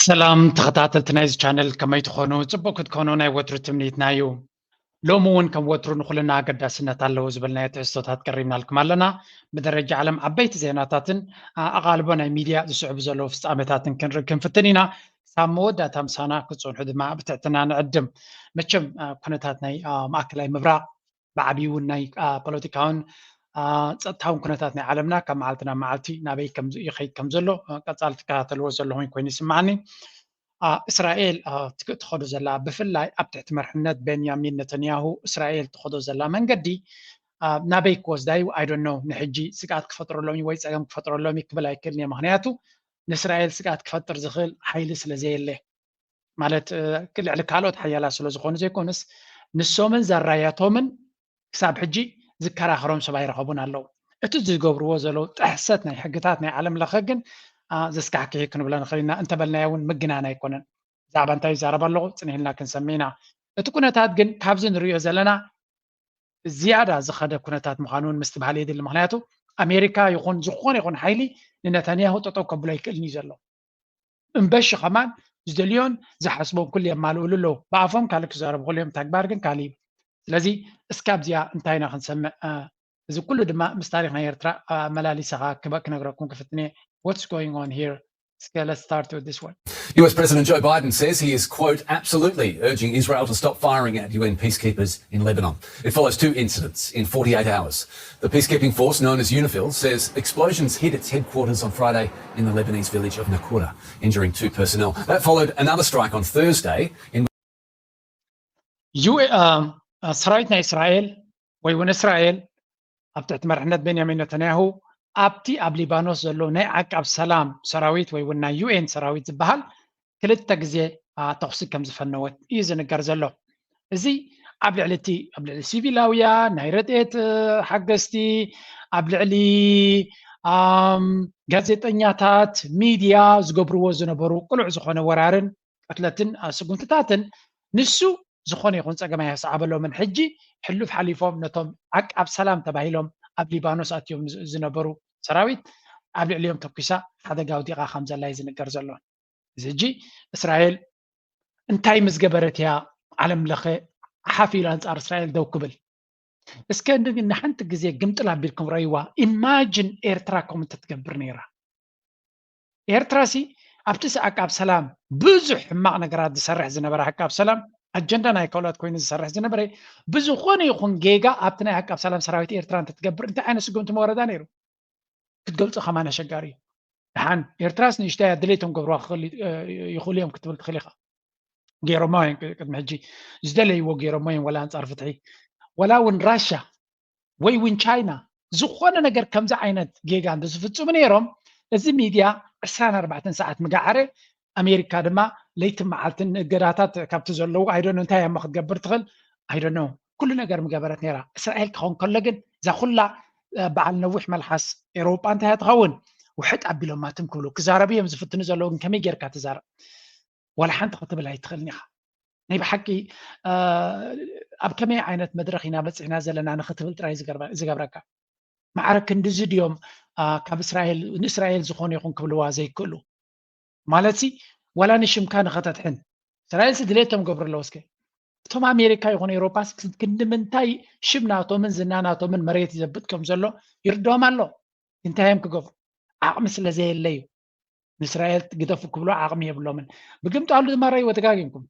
ሰላም ተኸታተልቲ ናይዚ ቻነል፣ ከመይ ትኾኑ? ጽቡቕ ክትኮኑ ናይ ወትሩ ትምኒትና እዩ። ሎሚ እውን ከም ወትሩ ንኹልና ኣገዳስነት ኣለዎ ዝበልናዮ ትሕዝቶታት ቀሪብናልኩም ኣለና። ብደረጃ ዓለም ዓበይቲ ዜናታትን ኣቓልቦ ናይ ሚድያ ዝስዕቡ ዘለዉ ፍጻመታትን ክንርኢ ክንፍትን ኢና። ክሳብ መወዳእታ ምሳና ክትጸንሑ ድማ ብትሕትና ንዕድም። መቸም ኩነታት ናይ ማእከላይ ምብራቕ ብዓብዩ እውን ናይ ፖለቲካውን ጸጥታውን ኩነታት ናይ ዓለምና ካብ መዓልቲ ናብ መዓልቲ ናበይ ይኸይድ ከም ዘሎ ቀጻሊ ትከታተልዎ ዘለኹም ኮይኑ ይስምዓኒ። እስራኤል ትኸዶ ዘላ፣ ብፍላይ ኣብ ትሕቲ መርሕነት ቤንያሚን ነተንያሁ እስራኤል ትኸዶ ዘላ መንገዲ ናበይ ክወስዳ እዩ? I don't know። ንሕጂ ስግኣት ክፈጥረሎም ወይ ጸገም ክፈጥረሎም ክብል ኣይክእልን እየ። ምክንያቱ ንእስራኤል ስግኣት ክፈጥር ዝኽእል ሓይሊ ስለ ዘየለ፣ ማለት ልዕሊ ካልኦት ሓያላት ስለ ዝኾኑ ዘይኮኑስ፣ ንሶምን ዘራያቶምን ክሳብ ሕጂ ዝከራኸሮም ሰብ ኣይረኸቡን ኣለዉ። እቲ ዝገብርዎ ዘለዉ ጥሕሰት ናይ ሕግታት ናይ ዓለም ለኸ ግን ዘስካሕክሒ ክንብሎ ንኽእል ኢና፣ እንተበልናዮ እውን ምግናን ኣይኮነን። ብዛዕባ እንታይ ይዛረብ ኣለኹ ጽኒሕልና ክንሰምዕ ኢና። እቲ ኩነታት ግን ካብዚ ንሪኦ ዘለና ዝያዳ ዝኸደ ኩነታት ምዃኑ እውን ምስትብሃል የድሊ። ምክንያቱ ኣሜሪካ ይኹን ዝኾነ ይኹን ሓይሊ ንነታንያሁ ጠጠው ከብሎ ኣይክእልን እዩ ዘሎ። እምበሺ ከማን ዝደልዮን ዝሓስቦን ኩሉ የማልእሉ ኣለዉ። ብኣፎም ካልእ ክዛረቡ ክእሉ እዮም፣ ተግባር ግን ካልእ እዩ። ስለዚ እስካብ እዚኣ እንታይ ኢና ክንሰምዕ? እዚ ኩሉ ድማ ምስ ታሪኽ ናይ ኤርትራ ኣመላሊሰኻ ክነግረኩም ክፍትን እየ። What's going on here? እስከ let's start with this one. U S President Joe Biden says he is, quote, absolutely urging Israel to stop firing at U N peacekeepers in Lebanon. It follows two incidents in forty-eight hours. The peacekeeping force known as UNIFIL says explosions hit its headquarters on Friday in the Lebanese village of Nakoura, injuring two personnel. That followed another strike on Thursday in ሰራዊት ናይ እስራኤል ወይ እውን እስራኤል ኣብ ትሕቲ መርሕነት ቤንያሚን ነተንያሁ ኣብቲ ኣብ ሊባኖስ ዘሎ ናይ ዓቃብ ሰላም ሰራዊት ወይ እውን ናይ ዩ ኤን ሰራዊት ዝበሃል ክልተ ግዜ ተኹሲ ከም ዝፈነወት እዩ ዝንገር ዘሎ። እዚ ኣብ ልዕሊ እቲ ኣብ ልዕሊ ሲቪላውያን ናይ ረድኤት ሓገዝቲ፣ ኣብ ልዕሊ ጋዜጠኛታት፣ ሚድያ ዝገብርዎ ዝነበሩ ቅሉዕ ዝኾነ ወራርን ቅትለትን ስጉምትታትን ንሱ ዝኾነ ይኹን ጸገም ኣየስዓበሎምን። ሕጂ ሕሉፍ ሓሊፎም ነቶም ዓቃብ ሰላም ተባሂሎም ኣብ ሊባኖስ ኣትዮም ዝነበሩ ሰራዊት ኣብ ልዕሊኦም ተኩሳ ሓደጋ ኣውዲቓ ከም ዘላ እዩ ዝንገር ዘሎ። እዚ ሕጂ እስራኤል እንታይ ምስ ገበረት እያ ዓለም ለኸ ሓፍ ኢሉ ኣንጻር እስራኤል ደው ክብል? እስከ ንሓንቲ ግዜ ግምጥል ኣቢልኩም ረእይዋ። ኢማጅን ኤርትራ ከምኡ እንተትገብር ነይራ። ኤርትራ ሲ ኣብቲ ዓቃብ ሰላም ብዙሕ ሕማቕ ነገራት ዝሰርሕ ዝነበረ ዓቃብ ሰላም ኣጀንዳ ናይ ካልኦት ኮይኑ ዝሰርሕ ዝነበረ ብዝኾነ ይኹን ጌጋ ኣብቲ ናይ ዓቃብ ሰላም ሰራዊት ኤርትራ እንተትገብር እንታይ ዓይነት ስጉምቲ ምወረዳ ነይሩ? ክትገልጾ ከማን ኣሸጋሪ እዩ። ደሓን ኤርትራስ ንእሽተይ ኣድለይቶም ገብርዋ ይኽእሉ እዮም ክትብል ትኽእል ኢኻ። ገይሮሞ እዮም ቅድሚ ሕጂ ዝደለይዎ ገይሮሞ እዮም፣ ወላ ኣንጻር ፍትሒ ወላ እውን ራሻ ወይ እውን ቻይና ዝኾነ ነገር ከምዚ ዓይነት ጌጋ እንተዝፍጽሙ ነይሮም እዚ ሚድያ ዕስራን ኣርባዕተን ሰዓት ምገዓረ ኣሜሪካ ድማ ለይትን መዓልትን እገዳታት ካብቲ ዘለዉ ኣይደኖ እንታይ እሞ ክትገብር ትኽእል ኣይደኖ ኩሉ ነገር ምገበረት ነይራ። እስራኤል ክኸውን ከሎ ግን እዛ ኩላ በዓል ነዊሕ መልሓስ ኤውሮጳ እንታይ እያ ትኸውን? ውሕጥ ኣቢሎም ማትም ክብሉ ክዛረቡ እዮም ዝፍትኑ ዘለዉ። ግን ከመይ ጌርካ ትዛረብ? ዋላ ሓንቲ ክትብል ኣይትኽእልን ኢኻ። ናይ ብሓቂ ኣብ ከመይ ዓይነት መድረኽ ኢና በፂሕና ዘለና ንክትብል ጥራይ ዝገብረካ። ማዕረ ክንድዚ ድዮም ካብ እስራኤል ንእስራኤል ዝኾነ ይኹን ክብልዋ ዘይክእሉ? ማለት ሲ ዋላ ንሽምካ ንኸተድሕን እስራኤል ሲ ድሌቶም ገብሩ ኣለዎ። እስከ እቶም ኣሜሪካ ይኹን ኤውሮጳስ ክንዲ ምንታይ ሽም ናቶምን ዝና ናቶምን መሬት ይዘብጥ ከም ዘሎ ይርድኦም ኣሎ። እንታይ እዮም ክገብሩ? ዓቕሚ ስለ ዘየለ እዩ። ንእስራኤል ግደፉ ክብሎ ዓቕሚ የብሎምን። ብግምጣሉ ድማ ረእይዎ ተጋጊምኩም።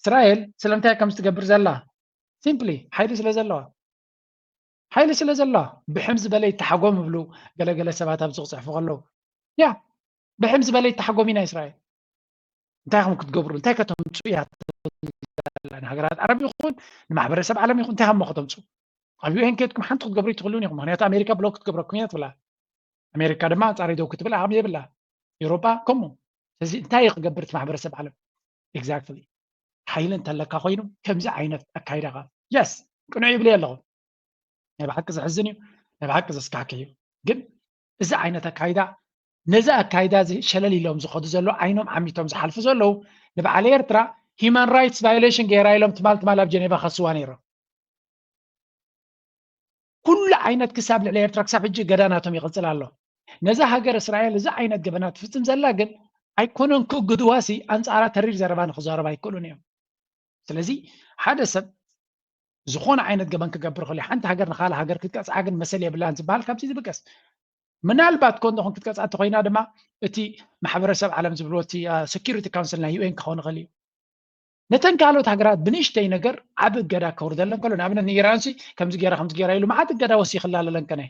እስራኤል ስለምንታይ ከም ዝትገብር ዘላ ሲምፕሊ ሓይሊ ስለ ዘለዋ ሓይሊ ስለ ዘለዋ ብሕም ዝበለ ይተሓጎም ይብሉ ገለገለ ሰባት ኣብዚ ክፅሕፉ ከለዉ። ያ ብሕም ዝበለ ይተሓጎም ኢና እስራኤል እንታይ ከም ክትገብሩ እንታይ ከተምፅኡ እያ ንሃገራት ዓረብ ይኹን ንማሕበረሰብ ዓለም ይኹን እንታይ ከም ከተምፅኡ ኣብ ዩኤን ከድኩም ሓንቲ ክትገብሩ ይትኽእሉን ኢኹም። ምክንያቱ ኣሜሪካ ብሎክ ክትገብረኩም እያ ትብላ። ኣሜሪካ ድማ ኣንፃረይ ደው ክትብል ዓቕሚ የብላ። ኤውሮጳ ከምኡ። ስለዚ እንታይ እዩ ክገብር እቲ ማሕበረሰብ ዓለም? ኤግዛክትሊ ሓይሊ እንተለካ ኮይኑ ከምዚ ዓይነት ኣካይዳ ኻ የስ ቅኑዕ ይብል ኣለኹ። ናይ ብሓቂ ዘሕዝን እዩ፣ ናይ ብሓቂ ዘስካሕክሕ እዩ። ግን እዚ ዓይነት ኣካይዳ ነዚ ኣካይዳ እዚ ሸለል ኢሎም ዝኸዱ ዘለዉ ዓይኖም ዓሚቶም ዝሓልፉ ዘለዉ ንበዓል ኤርትራ ሂማን ራይትስ ቫዮሌሽን ገይራ ኢሎም ትማል ትማል ኣብ ጀኔቫ ከስዋ ነይሮም። ኩሉ ዓይነት ክሳብ ልዕሊ ኤርትራ ክሳብ ሕጂ ገዳ ናቶም ይቕጽል ኣሎ። ነዛ ሃገር እስራኤል እዚ ዓይነት ገበና ትፍጽም ዘላ ግን ኣይኮነን ክእግድዋ ሲ ኣንፃራ ተሪር ዘረባ ንክዛረብ ኣይክእሉን እዮም። ስለዚ ሓደ ሰብ ዝኾነ ዓይነት ገበን ክገብር ከሎ ሓንቲ ሃገር ንካልእ ሃገር ክትቀፅዓ ግን መሰል የብላን ዝበሃል ካብዚ ዝብገስ። ምናልባት ኮ እንተኾን ክትቀፅዓ እንተኮይና ድማ እቲ ማሕበረሰብ ዓለም ዝብልዎ እቲ security council ናይ ዩኤን ክኸውን ይኽእል እዩ። ነተን ካልኦት ሃገራት ብንእሽተይ ነገር ዓብ እገዳ ከውርደለን ከሎ ንኣብነት ንኢራን ሲ ከምዚ ገይራ ከምዚ ገይራ ኢሉ መዓት እገዳ ወሲኽላ ኣለለን ከነ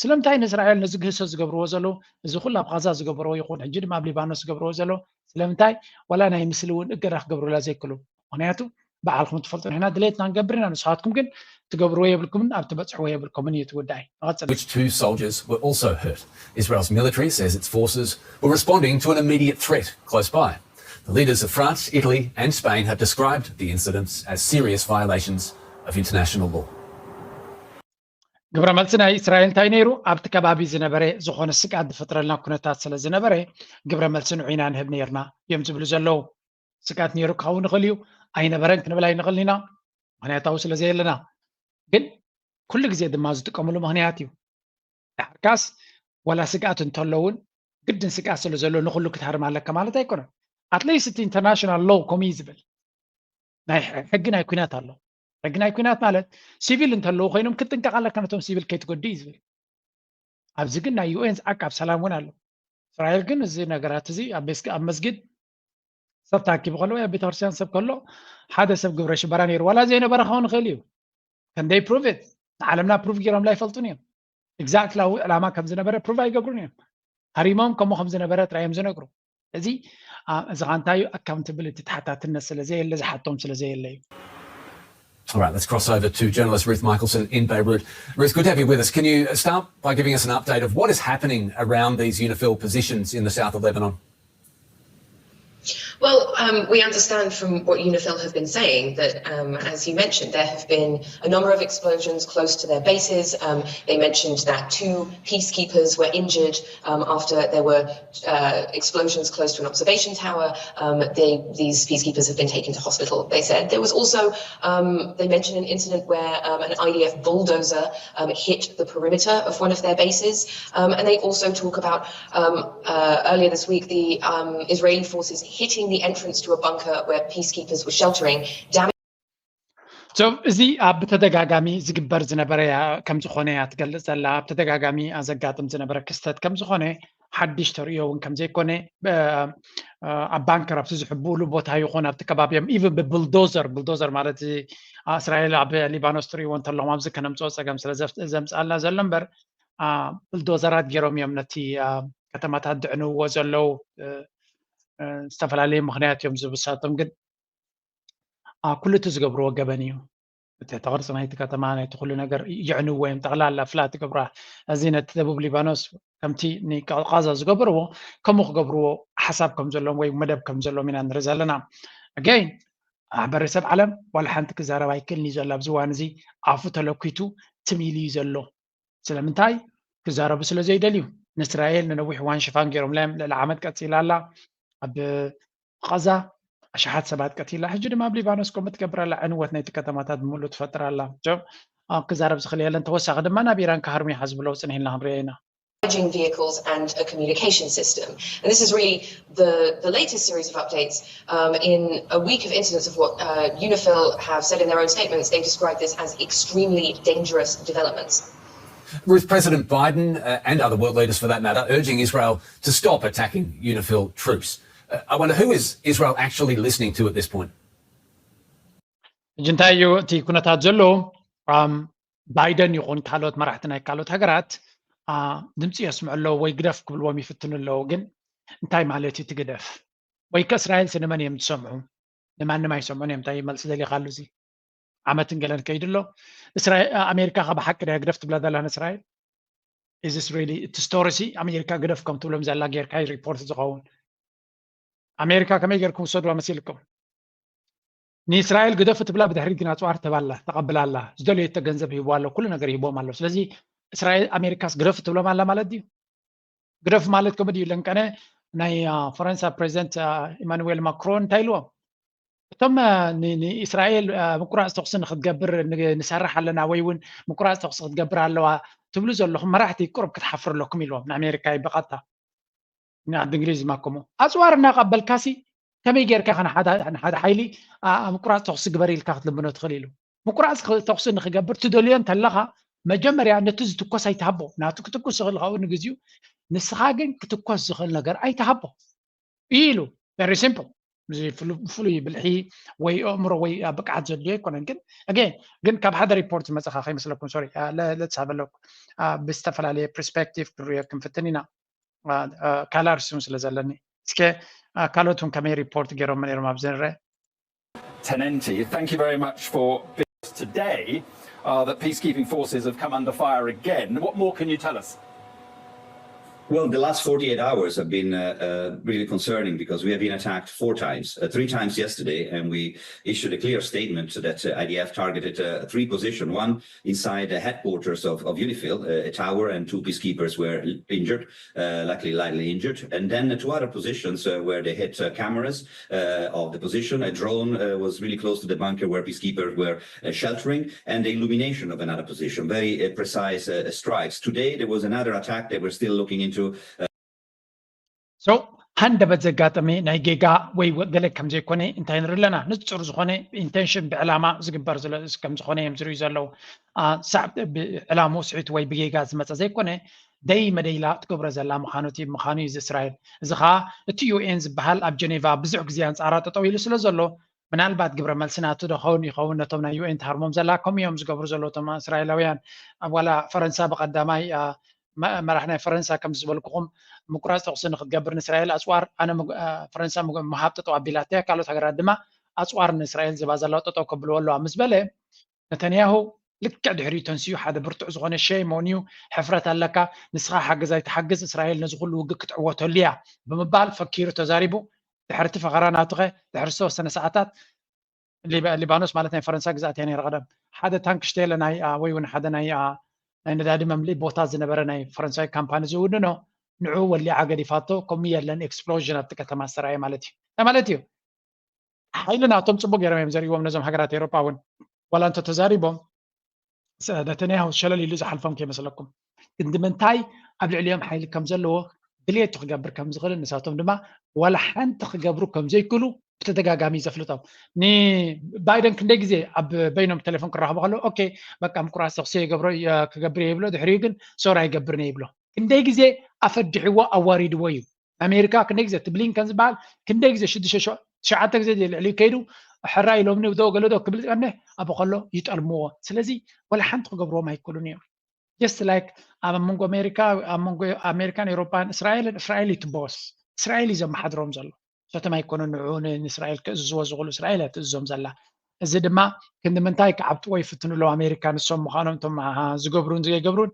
ስለምንታይ ንእስራኤል ነዚ ግህሰት ዝገብርዎ ዘለዉ እዚ ኩሉ ኣብ ቃዛ ዝገበርዎ ይኹን ሕጂ ድማ ኣብ ሊባኖስ ዝገብርዎ ዘለዉ ስለምንታይ ዋላ ናይ ምስሊ እውን እገዳ ክገብሩላ ዘይክሉ ምክንያቱ ባዕልኩም ትፈልጡ ንሕና ድሌትና ንገብር ኢና ንስኻትኩም ግን ትገብርዎ የብልኩምን ኣብ ትበፅሕዎ የብልኩምን እዩ ትውዳይ ንቐፅል which two soldiers were also hurt. Israel's military says its forces were responding to an immediate threat close by. The leaders of France, Italy, and Spain have described the incidents as serious violations of international law. ግብረ መልሲ ናይ እስራኤል እንታይ ነይሩ ኣብቲ ከባቢ ዝነበረ ዝኾነ ስግኣት ዝፈጥረልና ኩነታት ስለ ዝነበረ ግብረ መልሲ ንዑ ኢና ንህብ ነይርና እዮም ዝብሉ ዘለዉ ስግኣት ነይሩ ክኸውን ይኽእል እዩ ኣይነበረን ክንብል ኣይንኽእል ኢና ምክንያታዊ ስለ ዘየለና ግን ኩሉ ግዜ ድማ ዝጥቀምሉ ምክንያት እዩ ድሓርካስ ወላ ስግኣት እንተሎ እውን ግድን ስግኣት ስለ ዘሎ ንኩሉ ክትሃርም ኣለካ ማለት ኣይኮነን ኣትሊስት እቲ international law ከምኡ እዩ ዝብል ናይ ሕጊ ናይ ኩናት ኣሎ ሕጊ ናይ ኩናት ማለት ሲቪል እንተለዉ ኮይኖም ክትጥንቀቕ ኣለካ ነቶም ሲቪል ከይትጎዲ እዩ ዝብል ኣብዚ ግን ናይ ዩኤን ኣቃብ ሰላም እውን ኣሎ እስራኤል ግን እዚ ነገራት እዚ ኣብ መስጊድ ሰብ ተኣኪቡ ከሎ ወይ ኣብ ቤተክርስትያን ሰብ ከሎ ሓደ ሰብ ግብረ ሽበራ ነይሩ ዋላ ዘይነበረ ክኸውን ይኽእል እዩ can they prove it ንዓለምና ፕሩቭ ገይሮምላ ኣይፈልጡን እዮም exactly ዕላማ ከም ዝነበረ ፕሩቭ ኣይገብሩን እዮም ሃሪሞም ከምኡ ከም ዝነበረ ጥራይ እዮም ዝነግሩ እዚ እዚ ከ እንታይ እዩ ኣካውንታብሊቲ ተሓታትነት ስለ ዘየለ ዝሓቶም ስለ ዘየለ እዩ All right, let's cross over to journalist Ruth Michaelson in Beirut. Ruth, good to have you with us. Can you start by giving us an update of what is happening around these UNIFIL positions in the south of Lebanon? Well, um, we understand from what UNIFIL have been saying that, um, as you mentioned, there have been a number of explosions close to their bases. Um, they mentioned that two peacekeepers were injured um, after there were uh, explosions close to an observation tower. Um, they, these peacekeepers have been taken to hospital, they said. There was also, um, they mentioned an incident where um, an I D F bulldozer um, hit the perimeter of one of their bases. Um, and they also talk about um, uh, earlier this week the um, Israeli forces hitting the entrance to a bunker where peacekeepers were sheltering, damaging. So እዚ ኣብ ተደጋጋሚ ዝግበር ዝነበረ ከም ዝኾነ እያ ትገልጽ ዘላ ኣብ ተደጋጋሚ ዘጋጥም ዝነበረ ክስተት ከም ዝኾነ ሓድሽ ተርእዮ እውን ከም ዘይኮነ ኣብ ባንከር ኣብቲ ዝሕብኡሉ ቦታ ይኹን ኣብቲ ከባቢ እዮም even ብብልዶዘር ብልዶዘር ማለት እስራኤል ኣብ ሊባኖስ ትርእይዎ እንተለኹም ኣብዚ ከነምፅኦ ፀገም ስለ ዘምፅኣልና ዘሎ እምበር ብልዶዘራት ገይሮም እዮም ነቲ ከተማታት ድዕንውዎ ዘለዉ ዝተፈላለዩ ምክንያት እዮም ዝብሳቶም ግን ኩሉ እቲ ዝገብርዎ ገበን እዩ እቲ ቅርፂ ናይቲ ከተማ ናይቲ ኩሉ ነገር ይዕንዎ እዮም ጠቅላላ ፍላት ይገብራ እዚ ነቲ ደቡብ ሊባኖስ ከምቲ ንቃዛ ዝገበርዎ ከምኡ ክገብርዎ ሓሳብ ከም ዘለዎም ወይ መደብ ከም ዘለዎም ኢና ንርኢ ዘለና ኣገይን ማሕበረሰብ ዓለም ዋላ ሓንቲ ክዛረብ ኣይክእልን እዩ ዘሎ ኣብዚ እዋን እዚ ኣፉ ተለኪቱ ትም ኢሉ እዩ ዘሎ ስለምንታይ ክዛረቡ ስለ ዘይደልዩ ንእስራኤል ንነዊሕ እዋን ሽፋን ገይሮምላ እዮም ልዕሊ ዓመት ቀፂላ ኣላ ኣብ ቃዛ ኣሽሓት ሰባት ቀቲላ ሕጂ ድማ ኣብ ሊባኖስ ከምኡ ትገብር ኣላ ዕንወት ናይቲ ከተማታት ብምሉእ ትፈጥር ኣላ ክዛረብ ዝኽእል የለን ተወሳኺ ድማ ናብ ኢራን ክሃርሙ ይሓዝብሎ ፅንሕ ኢልና ክንሪኦ ኢና vehicles and a communication system. And this is really the, the latest series of updates um, in a week of incidents of what uh, UNIFIL have said in their own statements. They describe this as extremely dangerous developments. With President Biden uh, and other world leaders for that matter urging Israel to stop attacking UNIFIL troops. Uh, I wonder who is Israel actually listening to at this point? ሕጂ እንታይ እዩ እቲ ኩነታት ዘሎ ባይደን ይኹን ካልኦት መራሕቲ ናይ ካልኦት ሃገራት ድምፂ የስምዑ ኣለዉ ወይ ግደፍ ክብልዎም ይፍትኑ ኣለዉ ግን እንታይ ማለት እዩ ትግደፍ ወይ ከእስራኤል ስንመን እዮም ዝሰምዑ ንማንም ኣይሰምዑን እዮም እንታይ መልሲ ዘሊኻሉ እዚ ዓመትን ገለን ከይዱ ኣሎ ኣሜሪካ ካብ ሓቂ ዳ ግደፍ ትብላ ዘላ ንእስራኤል እዚ ሪሊ እቲ ስቶሪ ሲ ኣሜሪካ ግደፍ ከም ትብሎም ዘላ ጌርካ ሪፖርት ዝኸውን ኣሜሪካ ከመይ ጌርኩም ውሰድዋ መሲልኩም ንእስራኤል ግደፍ ትብላ ብድሕሪት ግን ኣፅዋር ተባላ ተቐብላላ ዝደለየቶ ገንዘብ ሂቦ ኣሎ ኩሉ ነገር ሂቦም ኣሎ ስለዚ እስራኤል ኣሜሪካስ ግደፍ ትብሎም ኣላ ማለት ድዩ ግደፍ ማለት ከምኡ ድዩ ለንቀነ ናይ ፈረንሳ ፕሬዚደንት ኢማኑዌል ማክሮን እንታይ ኢልዎም እቶም ንእስራኤል ምቁራፅ ተኩሲ ንክትገብር ንሰርሕ ኣለና ወይ እውን ምቁራፅ ተኩሲ ክትገብር ኣለዋ ትብሉ ዘለኹም መራሕቲ ቁሩብ ክትሓፍር ኣለኩም ኢልዎም ንኣሜሪካ ይበቐታ ዓዲ እንግሊዝ ማከሞ ኣፅዋር እናቀበልካሲ ከመይ ጌርካ ከ ንሓደ ሓይሊ ምቁራፅ ተኩሲ ግበር ኢልካ ክትልምኖ ትኽእል ኢሉ። ምቁራፅ ተኩሲ ንክገብር ትደልዮ እንተለካ መጀመርያ ነቲ ዝትኮስ ኣይትሃቦ። ናቱ ክትኩስ ዝኽእል ካብኡ ንግዚኡ፣ ንስኻ ግን ክትኮስ ዝኽእል ነገር ኣይትሃቦ ኢሉ። Very simple። ፍሉይ ብልሒ ወይ ኣእምሮ ወይ ብቅዓት ዘድልዮ ኣይኮነን። ግን ኣገን ግን ካብ ሓደ ሪፖርት ዝመፀኻ ከይመስለኩም፣ ሶሪ፣ ለትሳበለኩ ብዝተፈላለየ ፐርስፔክቲቭ ክንሪኦ ክንፍትን ኢና። ካልኣርሲውን ስለ ዘለኒ እስከ ካልኦት እውን ከመይ ሪፖርት ገይሮም ነይሮም ኣብዚ ንረአ። Tenenti, thank you very much for being with us today. Uh, that peacekeeping forces have come under fire again. What more can you tell us? Well, the last forty-eight hours have been uh, uh, really concerning because we have been attacked four times, uh, three times yesterday, and we issued a clear statement that uh, I D F targeted uh, three positions, one inside the headquarters of, of UNIFIL, uh, a tower, and two peacekeepers were injured, uh, luckily lightly injured, and then two other positions uh, where they hit uh, cameras uh, of the position. A drone uh, was really close to the bunker where peacekeepers were uh, sheltering, and the illumination of another position. Very uh, precise uh, strikes. Today there was another attack that we're still looking into. Uh, so ሃንደበት ዘጋጠመ ናይ ጌጋ ወይ ገለ ከም ዘይኮነ እንታይ ንርኢ ኣለና። ንጹር ዝኾነ ኢንቴንሽን ብዕላማ ዝግበር ከም ዝኾነ እዮም ዝርእዩ ዘለዉ። ዕላምኡ ስዒቱ ወይ ብጌጋ ዝመፀ ዘይኮነ ደይ መደይላ ትገብሮ ዘላ ምዃኑ እቲ ምዃኑ እዩ። እዚ እስራኤል እዚ ኸዓ እቲ ዩ ኤን ዝበሃል ኣብ ጀኔቫ ብዙሕ ግዜ ኣንጻራ ጠጠው ኢሉ ስለ ዘሎ ምናልባት ግብረ መልሲ ናቱ ዶ ኸውን ይኸውን ነቶም ናይ ዩ ኤን ትሃርሞም ዘላ ከምኡ እዮም ዝገብሩ ዘለዉ እቶም እስራኤላውያን። ዋላ ፈረንሳ ብቐዳማይ መራሕ ናይ ፈረንሳ ከም ዝበልኩኹም ምቁራፅ ተኩሲ ንክትገብር ንእስራኤል ኣፅዋር ኣነ ፈረንሳ ምሃብ ጠጠው ኣቢላትያ ካልኦት ሃገራት ድማ ኣፅዋር ንእስራኤል ዝባ ዘለዋ ጠጠው ከብልዎ ኣለዋ ምስ በለ ነተንያሁ ልክዕ ድሕሪኡ ተንስዩ ሓደ ብርቱዕ ዝኾነ shame on you ሕፍረት ኣለካ ንስኻ ሓገዝ ኣይትሓግዝ እስራኤል ነዚ ኩሉ ውግእ ክትዕወተሉ እያ ብምባል ፈኪሩ ተዛሪቡ። ድሕርቲ ፈኸራ ናቱኸ ድሕሪ ዝተወሰነ ሰዓታት ሊባኖስ ማለት ናይ ፈረንሳ ግዛኣት እያ ነይረ ቀደም ሓደ ታንክ ሽቴለ ናይ ወይ እውን ሓደ ናይ ናይ ነዳዲ መምልኢ ቦታ ዝነበረ ናይ ፈረንሳዊ ካምፓኒ ዝውንኖ ንዑ ወሊዓ ገዲፋቶ ከምኡ የለን explosion ኣብቲ ከተማ ዝተረኣየ ማለት እዩ። እንታይ ማለት እዩ? ሓይሊ ናቶም ፅቡቅ ገይሮም እዮም ዘርእዎም ነዞም ሃገራት ኤሮጳ እውን ዋላ እንተ ተዛሪቦም ነተንያሁ ሸለል ኢሉ ዝሓልፎም ከይመስለኩም። ክንዲ ምንታይ ኣብ ልዕሊኦም ሓይሊ ከም ዘለዎ ድሌቱ ክገብር ከም ዝኽእል ንሳቶም ድማ ዋላ ሓንቲ ክገብሩ ከም ዘይክእሉ ብተደጋጋሚ ዘፍልጦም። ንባይደን ክንደይ ግዜ ኣብ በይኖም ቴሌፎን ክራኸቡ ከለዉ ኦኬ በቃ ምቁራፅ ተኩሲ ይገብሮ ክገብር ይብሎ ድሕሪኡ ግን ሶር ኣይገብርን ይብሎ። ክንደይ ግዜ ኣፈዲሕዎ ኣዋሪድዎ እዩ። ኣሜሪካ ክንደይ ግዜ እቲ ብሊንከን ዝበሃል ክንደይ ግዜ ሽዱሽተ ትሽዓተ ግዜ ልዕሊ ከይዱ ሕራይ ኢሎምኒ ዶ ገለ ዶ ክብል ዝቀንሕ ኣብ ከሎ ይጠልምዎ። ስለዚ ወላ ሓንቲ ክገብርዎም ኣይክእሉን እዮም። just like ኣብ መንጎ ኣሜሪካ ኣብ መንጎ ኣሜሪካን ኤሮፓን እስራኤልን እስራኤል ይትበወስ እስራኤል እዩ ዘመሓድሮም ዘሎ። እሳቶም ኣይኮኑን ንዑ ንእስራኤል ክእዝዝዎ ዝኽእሉ እስራኤል እያ ትእዝዞም ዘላ። እዚ ድማ ክንዲ ምንታይ ክዓብጥዎ ይፍትኑ ኣለዉ ኣሜሪካ ንሶም ምዃኖም እቶም ዝገብሩን ዘይገብሩን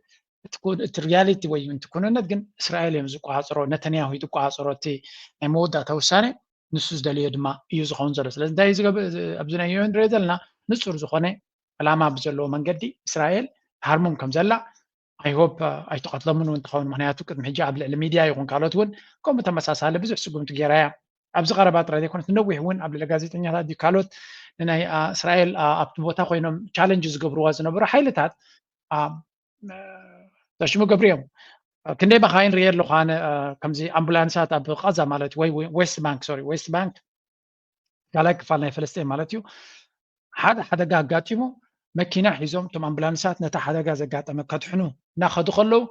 እቲ reality ወይ እቲ ኩንነት ግን እስራኤል እዮም ዝቆፃፀሮ። ነተንያሁ እዩ ዝቆፃፀሮ እቲ ናይ መወዳእታ ውሳነ ንሱ ዝደለዮ ድማ እዩ ዝኸውን ዘሎ። ስለዚ እንታይ ኣብዚ ናይ ዩ ኤን ንሪኦ ዘለና ንፁር ዝኾነ ዕላማ ብዘለዎ መንገዲ እስራኤል ትሃርሞም ከም ዘላ I hope ኣይትቐትሎምን እውን ትኸውን። ምክንያቱ ቅድሚ ሕጂ ኣብ ልዕሊ ሚድያ ይኹን ካልኦት እውን ከምኡ ተመሳሳሊ ብዙሕ ስጉምቲ ገይራ እያ። ኣብዚ ቀረባ ጥራይ ዘይኮነት ነዊሕ እውን ኣብ ልዕሊ ጋዜጠኛታት ድዩ ካልኦት ንናይ እስራኤል ኣብቲ ቦታ ኮይኖም ቻለንጅ ዝገብርዋ ዝነበሩ ሓይልታት ተሽሙ ገብርዮም ክንደይ መኻይን ርየ ኣለኹ ኣነ ከምዚ ኣምቡላንሳት ኣብ ቃዛ ማለት ወይ ዌስት ባንክ ሶሪ ዌስት ባንክ ካልኣይ ክፋል ናይ ፈለስጤን ማለት እዩ ሓደ ሓደጋ ኣጋጢሙ መኪና ሒዞም እቶም ኣምቡላንሳት ነታ ሓደጋ ዘጋጠመ ከድሕኑ እናኸዱ ከለዉ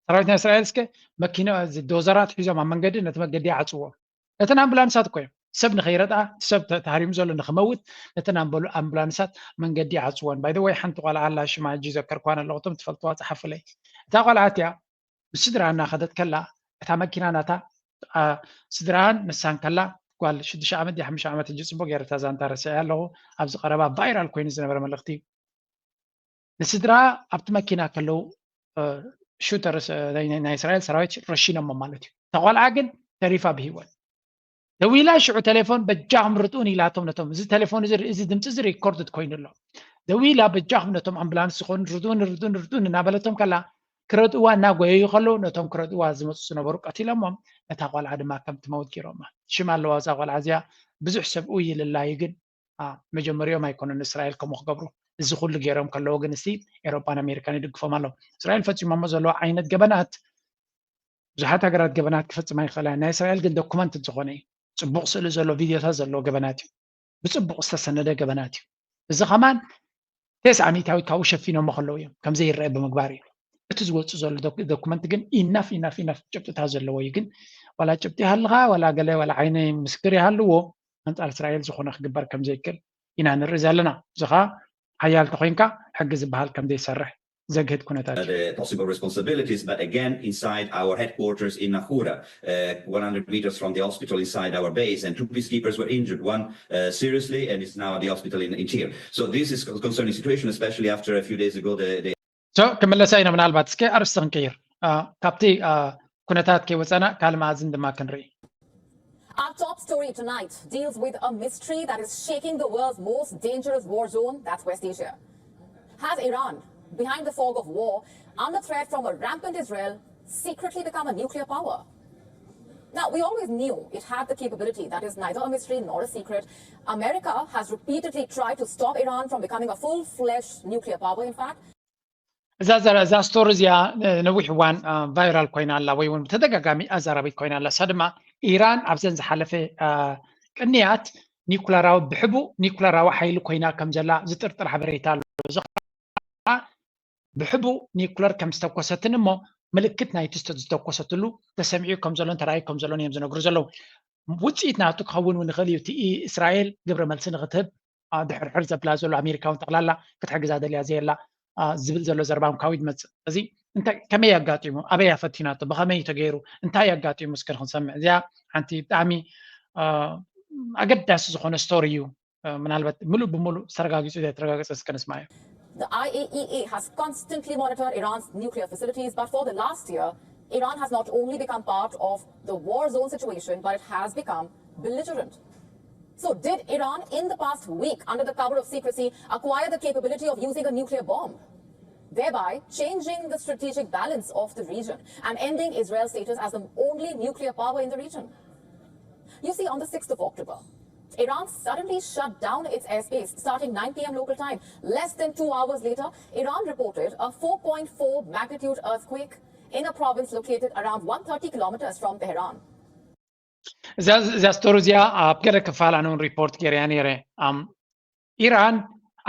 ሰራዊት ናይ እስራኤል እስከ መኪና ዶዘራት ሒዞም ኣብ መንገዲ ነቲ መገዲ ይዓፅዎ። ነተን ኣምቡላንሳት እኮ እዮም ሰብ ንኸይረድኣ ሰብ ተሃሪሙ ዘሎ ንክመውት ነተን ኣምቡላንሳት መንገዲ ይዓፅወን። ባይ ወይ ሓንቲ ቋልዓ ኣላ ሽማ ሕጂ ዘከርኳን ኣለኹ እቶም ትፈልጥዋ ፀሓፉለይ። እታ ቋልዓ እቲኣ ምስ ስድራ እናኸደት ከላ እታ መኪና ናታ ስድራን ንሳን ከላ ጓል ሽዱሽተ ዓመት ድያ ሓሙሽተ ዓመት ሕጂ ፅቡቅ ገይረ እታ ዛንታ ረሲዐያ ኣለኹ። ኣብዚ ቀረባ ቫይራል ኮይኑ ዝነበረ መልእኽቲ እዩ። ንስድራ ኣብቲ መኪና ከለዉ ሹተር ናይ እስራኤል ሰራዊት ረሺኖሞ ማለት እዩ። እታ ቆልዓ ግን ተሪፋ ብሂወት። ደዊላ ሽዑ ቴሌፎን በጃኹም ርድኡን ኢላቶም ነቶም እዚ ቴሌፎን እዚ ድምፂ እዚ ሪኮርድድ ኮይኑ ኣሎ። ደዊላ በጃኹም ነቶም ኣምቡላንስ ዝኾኑ ርድኡን ርድኡን ርድኡን እናበለቶም ከላ ክረድእዋ እናጎየዩ ከለዉ ነቶም ክረድእዋ ዝመፁ ዝነበሩ ቀቲሎሞም ነታ ቆልዓ ድማ ከም ትመውት ገይሮማ። ሽም ኣለዋ እዛ ቆልዓ እዚኣ ብዙሕ ሰብ ኡይ ኢልላ እዩ ግን መጀመሪኦም ኣይኮኑን እስራኤል ከምኡ ክገብሩ። እዚ ኩሉ ገይሮም ከለዉ ግን እስቲ ኤሮፓን ኣሜሪካን ይድግፎም ኣለዉ። እስራኤል ፈፂሞሞ ዘለዉ ዓይነት ገበናት ብዙሓት ሃገራት ገበናት ክፈፅማ ይኽእላ። ናይ እስራኤል ግን ዶኩመንት ዝኾነ እዩ። ፅቡቕ ስእሊ ዘሎ፣ ቪድዮታት ዘለዎ ገበናት እዩ። ብፅቡቕ ዝተሰነደ ገበናት እዩ። እዚ ከማን ተስዓሚታዊ ካብኡ ሸፊኖሞ ከለዉ እዮም ከምዘይረአ ብምግባር እዩ። እቲ ዝወፁ ዘሎ ዶኩመንት ግን ኢናፍ ኢናፍ ኢናፍ ጭብጥታት ዘለዎ እዩ። ግን ዋላ ጭብጢ ይሃልኻ ዋላ ገለ ዋላ ዓይኒ ምስክር ይሃልዎ ኣንፃር እስራኤል ዝኾነ ክግበር ከምዘይክእል ኢና ንርኢ ዘለና። እዚ ከዓ ሓያል ተኮይንካ ሕጊ ዝበሃል ከምዘይሰርሕ ዘግህድ ኩነታት እዩ። The possible responsibilities, but again, inside our headquarters in Nahura, uh, one hundred meters from the hospital inside our base, and two peacekeepers were injured, one uh, seriously, and is now at the hospital in, in Tyre. So this is a concerning situation, especially after a few days ago, the, the So ክምለሳ ኢና። ምናልባት እስከ ኣርእስቲ ክንቀይር፣ አ፣ ካብቲ አ፣ ኩነታት ከይወፀና ካልእ መኣዝን ድማ ክንርኢ። Our top story tonight deals with a mystery that is shaking the world's most dangerous war zone, that's West Asia. Has Iran, behind the fog of war, under threat from a rampant Israel, secretly become a nuclear power? Now, we always knew it had the capability. That is neither a mystery nor a secret. America has repeatedly tried to stop Iran from becoming a full-fledged nuclear power, in fact. እዛ ዘረ- እዛ ስቶሪ እዚኣ እ፣ ነዊሕ እዋን እ፣ ቫይራል ኮይና ኣላ ወይ እውን ብተደጋጋሚ ኣዛራቢት ኮይና ኣላ። እሳ ድማ ኢራን ኣብዘን ዝሓለፈ እ፣ ቅንያት ኒኩለራዊ ብሕቡእ ኒኩለራዊ ሓይሊ ኮይና ከም ዘላ ዝጥርጥር ሓበሬታ ኣሎ። እዚ ከዓ ብሕቡእ ኒኩለር ከም ዝተኮሰትን እሞ ምልክት ናይቲ ዝተ- ዝተኮሰትሉ ተሰሚዑ ከም ዘሎን ተራእዩ ከም ዘሎን እዮም ዝነግሩ ዘለዉ። ውፅኢት ናቱ ክኸውን እውን ይኽእል እዩ። እቲ እስራኤል ግብረ መልሲ ንክትህብ አ፣ ድሕርሕር ዘብላ ዘሎ ኣሜሪካ እውን ጠቕላላ ክትሕግዛ ደልያ ዘየላ አ፣ ዝብል ዘሎ ዘረባ እውን ካብኡ ይመፅእ። እዚ እንታይ ከመይ ኣጋጢሙ፣ ኣበይ ኣፈቲናቶ፣ ብኸመይ እዩ ተገይሩ፣ እንታይ ኣጋጢሙ እስከ ክንሰምዕ። እዚኣ ሓንቲ ብጣዕሚ አ፣ ኣገዳሲ ዝኾነ ስቶሪ እዩ። አ፣ ምናልባት ምሉእ ብምሉእ ዝተረጋጊፁ ዘይተረጋገፀ እስከ ንስማዮ። The I A E A has constantly monitored Iran's nuclear facilities, but for the last year, Iran has not only become part of the war zone situation, but it has become belligerent. So, did Iran, in the past week, under the cover of secrecy, acquire the capability of using a nuclear bomb, thereby changing the strategic balance of the region and ending Israel's status as the only nuclear power in the region? You see, on the sixth of October, Iran suddenly shut down its airspace starting nine p.m. local time. Less than two hours later, Iran reported a four point four magnitude earthquake in a province located around one hundred thirty kilometers from Tehran. እዛ እዛ ስቶሪ እዚኣ ኣብ ገለ ክፋል ኣነ እውን ሪፖርት ገይረያ ነይረ። ኣም፣ ኢራን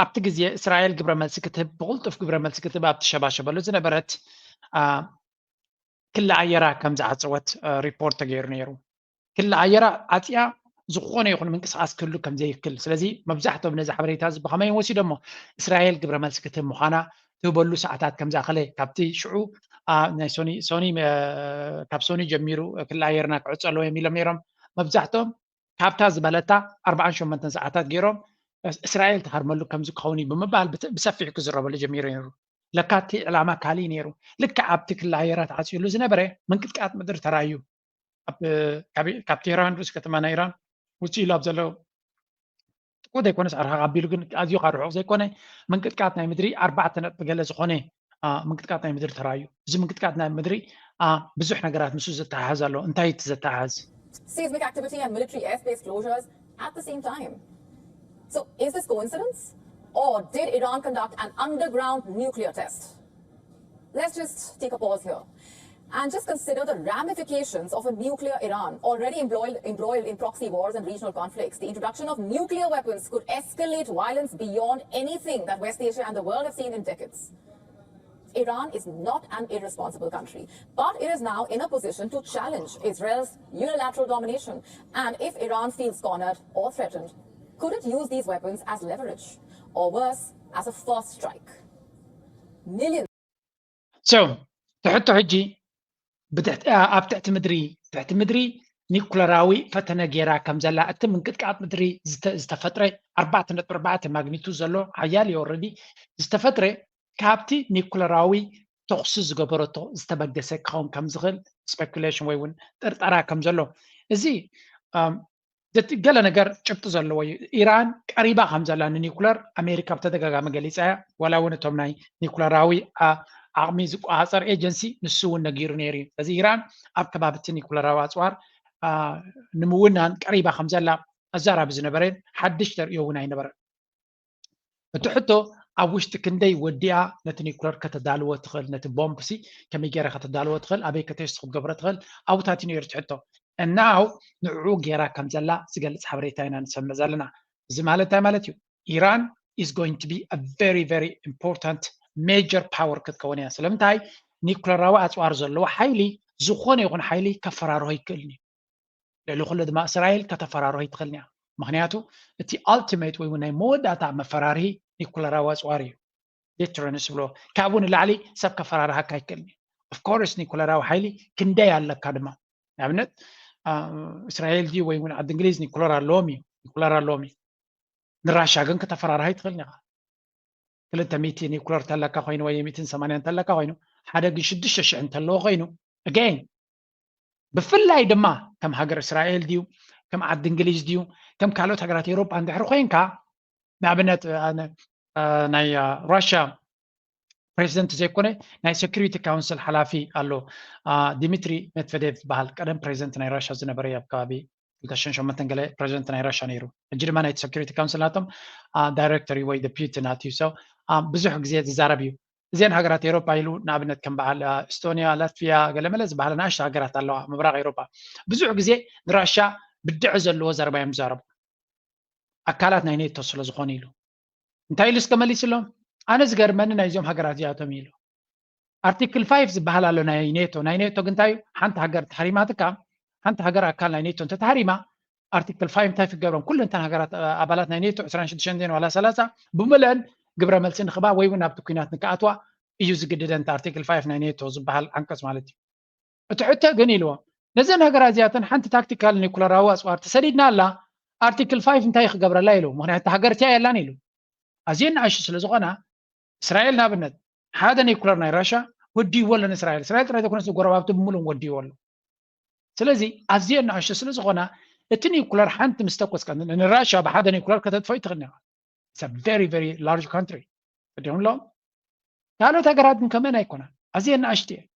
ኣብቲ ግዜ እስራኤል ግብረ መልሲ ክትህብ፣ ብቕልጡፍ ግብረ መልሲ ክትህብ ኣብ ትሸባሸበሉ ዝነበረት አ፣ ክሊ ኣየራ ከም ዝዓፀወት አ፣ ሪፖርት ተገይሩ ነይሩ። ክሊ ኣየራ ዓፅያ ዝኾነ ይኹን ምንቅስቃስ ክህሉ ከም ዘይክል። ስለዚ መብዛሕትኦም ነዚ ሓበሬታ እዚ ብኸመይ እዮም ወሲዶሞ? እስራኤል ግብረ መልሲ ክትህብ ምዃና ትህበሉ ሰዓታት ከም ዝኣኸለ ካብቲ ሽዑ አ፣ ናይ ሶኒ ሶኒ አ፣ ካብ ሶኒ ጀሚሩ ክሊ ኣየርና ክዕፀ ኣለዎ እዮም ኢሎም ነይሮም። መብዛሕትኦም ካብታ ዝበለታ ኣርባዓን ሸሞንተን ሰዓታት ገይሮም እስ- እስራኤል ትሃርመሉ ከም ዝኸውን እዩ ብምባል ብተ- ብሰፊሑ ክዝረበሉ ጀሚሩ ነይሩ። ለካ እቲ ዕላማ ካሊእ ነይሩ። ልክዕ ኣብቲ ክሊ ኣየራት ዓፅዩሉ ዝነበረ ምንቅጥቃጥ ምድሪ ተራእዩ። ኣብ ካብ ካብ ቴህራን ርእሲ ከተማ ናይ ኢራን ውፅእ ኢሉ ኣብ ዘሎ ጥቁ ዘይኮነስ ኣርሓቕ ኣቢሉ ግን ኣዝዩ ካብ ርሑቕ ዘይኮነ ምንቅጥቃጥ ናይ ምድሪ ኣርባዕተ ነጥቢ ገለ ዝኾነ አ፣ ምንቅጥቃጥ ናይ ምድሪ ተራእዩ። እዚ ምንቅጥቃጥ ናይ ምድሪ አ፣ ብዙሕ ነገራት ምስኡ ዘተሓሕዝ ኣሎ። እንታይ እቲ ዘተሓሕዝ? Seismic activity and military airspace closures at the same time. So, is this coincidence? Or did Iran conduct an underground nuclear test? Let's just take a pause here and just consider the ramifications of a nuclear Iran already embroiled, embroiled in proxy wars and regional conflicts. The introduction of nuclear weapons could escalate violence beyond anything that West Asia and the world have seen in decades. Iran is not an irresponsible country, but it is now in a position to challenge Israel's unilateral domination. And if Iran feels cornered or threatened, could it use these weapons as leverage, or worse, as a first strike? Millions. So ትሕቶ ሕጂ ብትሕቲ- ኣብ ትሕቲ ምድሪ ትሕቲ ምድሪ ኒኩለራዊ ፈተነ ገይራ ከም ዘላ እቲ ምንቅጥቃጥ ምድሪ ዝተ- ዝተፈጥረ ኣርባዕተ ነጥቢ ኣርባዕተ ማግኒቱ ዘሎ ሓያል እዩ። ኦልሬዲ ዝተፈጥረ ካብቲ ኒኩለራዊ ተኹሲ ዝገበረቶ ዝተበገሰ ክኸውን ከም ዝኽእል ስፔኩሌሽን ወይ እውን ጥርጠራ ከም ዘሎ እዚ ኣም፣ ዘት- ገለ ነገር ጭብጢ ዘለዎ እዩ። ኢራን ቀሪባ ከም ዘላ ንኒኩለር ኣሜሪካ ብተደጋጋሚ ገሊፃ እያ። ዋላ እውን እቶም ናይ ኒኩለራዊ ኣ- ዓቕሚ ዝቆፃፀር ኤጀንሲ ንሱ እውን ነጊሩ ነይሩ እዩ። ስለዚ ኢራን ኣብ ከባቢ እቲ ኒኩለራዊ ኣፅዋር አ፣ ንምውናን ቀሪባ ከም ዘላ ኣዛራቢ ዝነበረ ሓድሽ ተርእዮ እውን ኣይነበረን። እቲ ሕቶ ኣብ ውሽጢ ክንደይ ወዲኣ ነቲ ኒኩለር ከተዳልዎ ትኽእል፣ ነቲ ቦምብ ሲ ከመይ ገይራ ከተዳልዎ ትኽእል፣ ኣበይ ከተስት ክትገብሮ ትኽእል ኣብታት እዩ ነይሩ ትሕቶ። እናው ንዕኡ ገይራ ከም ዘላ ዝገልፅ ሓበሬታ ኢና ንሰምዕ ዘለና። እዚ ማለት እንታይ ማለት እዩ? ኢራን is going to be a very very important major power ክትከውን እያ። ስለምንታይ? ኒኩለራዊ ኣፅዋር ዘለዎ ሓይሊ ዝኾነ ይኹን ሓይሊ ከፈራርሆ ይክእልን እዩ። ልዕሊ ኩሉ ድማ እስራኤል ከተፈራርሆ ይትኽእልን እያ። ምክንያቱ እቲ ኣልቲሜት ወይ እውን ናይ መወዳእታ መፈራርሂ ኒኩለራዊ ኣፅዋር እዩ። ዲትረንስ ዝብሎ ካብኡ ንላዕሊ ሰብ ከፈራርሃካ ኣይክእልን እዩ። ኦፍኮርስ ኒኩለራዊ ሓይሊ ክንደይ ኣለካ ድማ ንኣብነት እስራኤል ድዩ ወይ እውን ዓዲ እንግሊዝ ኒኩለር ኣለዎም እዩ ኒኩለር ኣለዎም እዩ። ንራሻ ግን ከተፈራርሃ ይትኽእል ኢኻ። ክልተ ሚእቲ ኒኩለር እንተለካ ኮይኑ ወይ ሚእትን ሰማንያን እንተለካ ኮይኑ ሓደ ግን ሽዱሽተ ሽሕ እንተለዎ ኮይኑ ኣገይን ብፍላይ ድማ ከም ሃገር እስራኤል ድዩ ከም ዓዲ እንግሊዝ ድዩ ከም ካልኦት ሃገራት ኤውሮጳ እንድሕር ኮይንካ ንኣብነት ናይ ራሽያ ፕሬዚደንት ዘይኮነ ናይ ሴኩሪቲ ካውንስል ሓላፊ ኣሎ ዲሚትሪ ሜድቨዴቭ ዝበሃል ቀደም ፕሬዚደንት ናይ ራሽያ ዝነበረ ኣብ ከባቢ ክልተ ሽሕን ሸሞንተን ገለ ፕሬዚደንት ናይ ራሽያ ነይሩ ሕጂ ድማ ናይቲ ሴኩሪቲ ካውንስል ናቶም ዳይሬክተር ወይ ዴፒቲ ናትዩ ሰው ብዙሕ ግዜ ዝዛረብ እዩ እዚን ሃገራት ኤሮፓ ኢሉ ንኣብነት ከም በዓል ኤስቶኒያ ላትቪያ ገለመለ ዝበሃለ ንኣሽተ ሃገራት ኣለዋ ምብራቅ ኤሮፓ ብዙሕ ግዜ ንራሻ ብድዐ ዘለዎ ዘረባ እዮም ዝዛረቡ ኣካላት ናይ ኔቶ ስለ ዝኾኑ ኢሉ እንታይ ኢሉ እስከ መሊስሎም ኣነ ዝገርመኒ ናይዞም ሃገራት እዚኣቶም ኢሉ ኣርቲክል ፋይቭ ዝበሃል ኣሎ ናይ ኔቶ ናይ ኔቶ ግንታይ ሓንቲ ሃገር ተሃሪማትካ ሓንቲ ሃገር ኣካል ናይ ኔቶ እንተተሃሪማ ኣርቲክል ፋይቭ እንታይ ክገብሮም ኩሉ እንተን ሃገራት ኣባላት ናይ ኔቶ ዕስራን ሽዱሽተን ዋላ ሰላሳ ብምልአን ግብረ መልሲ ንክባ ወይ እውን ኣብቲ ኩናት ንክኣትዋ እዩ ዝግድደን እቲ ኣርቲክል ፋይቭ ናይ ኔቶ ዝበሃል ዓንቀፅ ማለት እዩ እቲ ሕቶ ግን ኢልዎ ነዘን ሃገራት እዚኣተን ሓንቲ ታክቲካል ኒኩለራዊ ኣፅዋር ተሰዲድና ኣላ ኣርቲክል ፋይቭ እንታይ ክገብረላ ኢሉ ምክንያቱ ሃገር እቲያ የላን ኢሉ ኣዝየን ንኣሽቱ ስለ ዝኾና እስራኤል ንኣብነት ሓደ ኒኩለር ናይ ራሻ ወዲዎ ኣሎ ንእስራኤል እስራኤል ጥራይ ዘይኮነስ ጎረባብቲ ብምሉእ ወዲዎ ኣሎ ስለዚ ኣዝየን ንኣሽቱ ስለ ዝኾና እቲ ኒኩለር ሓንቲ ምስ ተኮስካ ንራሻ ብሓደ ኒኩለር ከተጥፈው ይትኽእል ኢኻ very very large country ቅድም ኣለዎም ካልኦት ሃገራት ግን ከመን ኣይኮናን ኣዝየን ንኣሽቱ እየን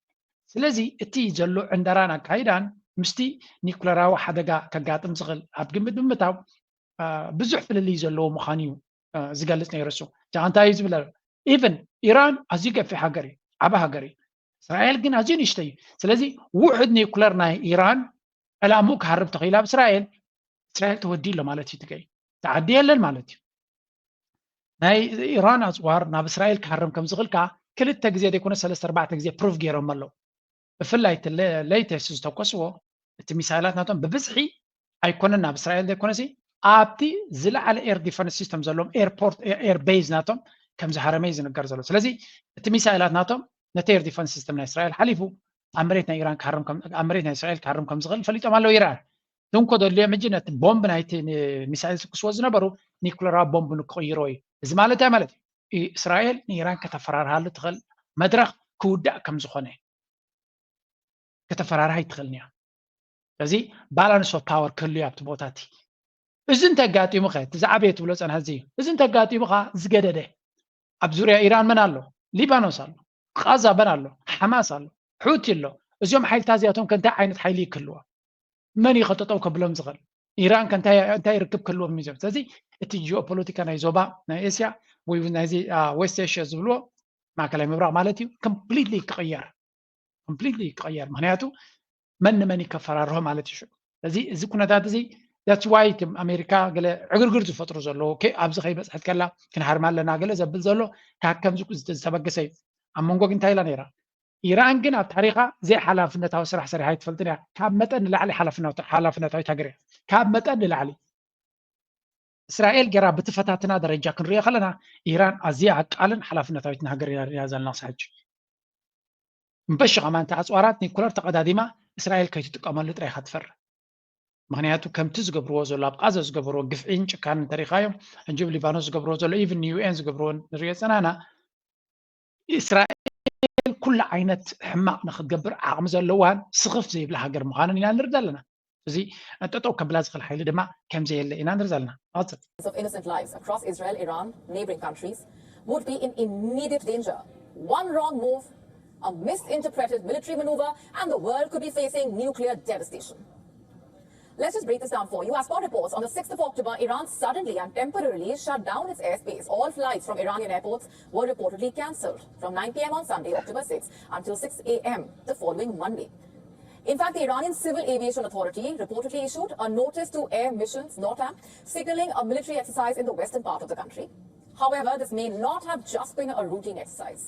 ስለዚ እቲ ዘሎ ዕንደራን ኣካይዳን ምስቲ ኒኩለራዊ ሓደጋ ከጋጥም ዝኽእል ኣብ ግምት ብምታው ብዙሕ ፍልልይ ዘለዎ ምዃኑ እዩ ዝገልፅ ነይሩ እሱ እንታይ እዩ ዝብል ኢቨን ኢራን ኣዝዩ ገፊሕ ሃገር እዩ ዓበ ሃገር እዩ እስራኤል ግን ኣዝዩ ንእሽተ እዩ ስለዚ ውሕድ ኒኩለር ናይ ኢራን ዕላምኡ ክሃርብ ተኽኢሉ ኣብ እስራኤል እስራኤል ተወዲ ኣሎ ማለት እዩ ትገይ ተዓዲ የለን ማለት እዩ ናይ ኢራን ኣፅዋር ናብ እስራኤል ክሃርም ከም ዝኽእል ከዓ ክልተ ግዜ ዘይኮነ ሰለስተ ኣርባዕተ ግዜ ፕሩፍ ገይሮም ኣለዉ ብፍላይ እቲ ሌተስት ዝተኮስዎ እቲ ሚሳይላት ናቶም ብብዝሒ ኣይኮነን ናብ እስራኤል ዘይኮነሲ ኣብቲ ዝለዓለ ኤር ዲፈንስ ሲስተም ዘለዎም ኤርፖርት ኤር ቤዝ ናቶም ከም ዝሃረመ እዩ ዝንገር ዘሎ ስለዚ እቲ ሚሳይላት ናቶም ነቲ ኤር ዲፈንስ ሲስተም ናይ እስራኤል ሓሊፉ ኣብ መሬት ናይ ኢራን ኣብ መሬት ናይ እስራኤል ክሃርም ከም ዝኽእል ፈሊጦም ኣለዉ ኢራን ትንኮ ደልዮም ሕጂ ነቲ ቦምብ ናይቲ ሚሳይል ዝትኩስዎ ዝነበሩ ኒኩለራዊ ቦምብ ንክቕይሮ እዩ እዚ ማለት እንታይ ማለት እዩ እስራኤል ንኢራን ከተፈራርሃሉ ትኽእል መድረኽ ክውዳእ ከም ዝኾነ ከተፈራርሃ ይትኽእልን እያ ስለዚ ባላንስ ኦፍ ፓወር ክህሉ ኣብቲ ቦታ እቲ እዚ እንተጋጢሙ ኸ እቲ ዝዓበየ ትብሎ ፀንሐ እዚ እዩ እዚ እንተጋጢሙ ኸ ዝገደደ ኣብ ዙርያ ኢራን መን ኣሎ ሊባኖስ ኣሎ ቃዛ መን ኣሎ ሓማስ ኣሎ ሑቲ ኣሎ እዚኦም ሓይልታት እዚኣቶም ከ እንታይ ዓይነት ሓይሊ ይክህልዎ መን እዩ ከጠጠው ከብሎም ዝኽእል ኢራን ከ እንታይ ርክብ ክህልዎም እዩ ስለዚ እቲ ጂኦፖለቲካ ናይ ዞባ ናይ ኤስያ ወይ ናይዚ ዌስት ኤሽያ ዝብልዎ ማእከላይ ምብራቕ ማለት እዩ ኮምፕሊትሊ ክቕየር ኮምፕሊትሊ ክቐየር ምክንያቱ መን ንመን ከፈራርሆ ማለት እዩ እዚ እዚ ኩነታት እዚ that's why ኣሜሪካ ገለ ዕግርግር ዝፈጥሩ ዘለዉ ኣብዚ ከይበፅሐት ከላ ክንሃርማ ኣለና ገለ ዘብል ዘሎ ካብ ከምዚ ዝተበገሰ እዩ ኣብ መንጎ ግን እንታይ ኢላ ነይራ ኢራን ግን ኣብ ታሪኻ ዘይሓላፍነታዊ ስራሕ ሰሪሓ ኣይትፈልጥን እያ ካብ መጠን ንላዕሊ ሓላፍነታዊት ሃገር እያ ካብ መጠን ንላዕሊ እስራኤል ገይራ ብትፈታትና ደረጃ ክንሪኦ ከለና ኢራን ኣዝያ ዓቃልን ሓላፍነታዊትን ሃገር ኢና ሪና ዘለና ክሳብ ሕጂ እምበሺ ከማን እቲ ኣፅዋራት ኒኩለር ተቐዳዲማ እስራኤል ከይትጥቀመሉ ጥራይ ኢኻ ትፈርም ምክንያቱ ከምቲ ዝገብርዎ ዘሎ ኣብ ቃዛ ዝገብርዎ ግፍዒን ጭካን እንተሪኻዮም ሕጂ ብ ሊባኖስ ዝገብርዎ ዘሎ ኢቭን ን ዩኤን ዝገብርዎ ንሪኦ ፀናና እስራኤል ኩሉ ዓይነት ሕማቕ ንክትገብር ዓቕሚ ዘለዋን ስኽፍ ዘይብላ ሃገር ምዃንን ኢና ንርዳ ኣለና እዚ ጠጠው ከብላ ዝኽእል ሓይሊ ድማ ከምዘየለ ኢና ንርዳ ኣለና of innocent lives across Israel, Iran, neighboring countries would be in immediate danger. One wrong move, a misinterpreted military maneuver, and the world could be facing nuclear devastation. Let's just break this down for you. As per reports, on the sixth of October, Iran suddenly and temporarily shut down its airspace. All flights from Iranian airports were reportedly cancelled from nine p.m. on Sunday, October sixth, until six a.m. the following Monday. In fact, the Iranian Civil Aviation Authority reportedly issued a notice to air missions, NOTAM, signaling a military exercise in the western part of the country. However, this may not have just been a routine exercise.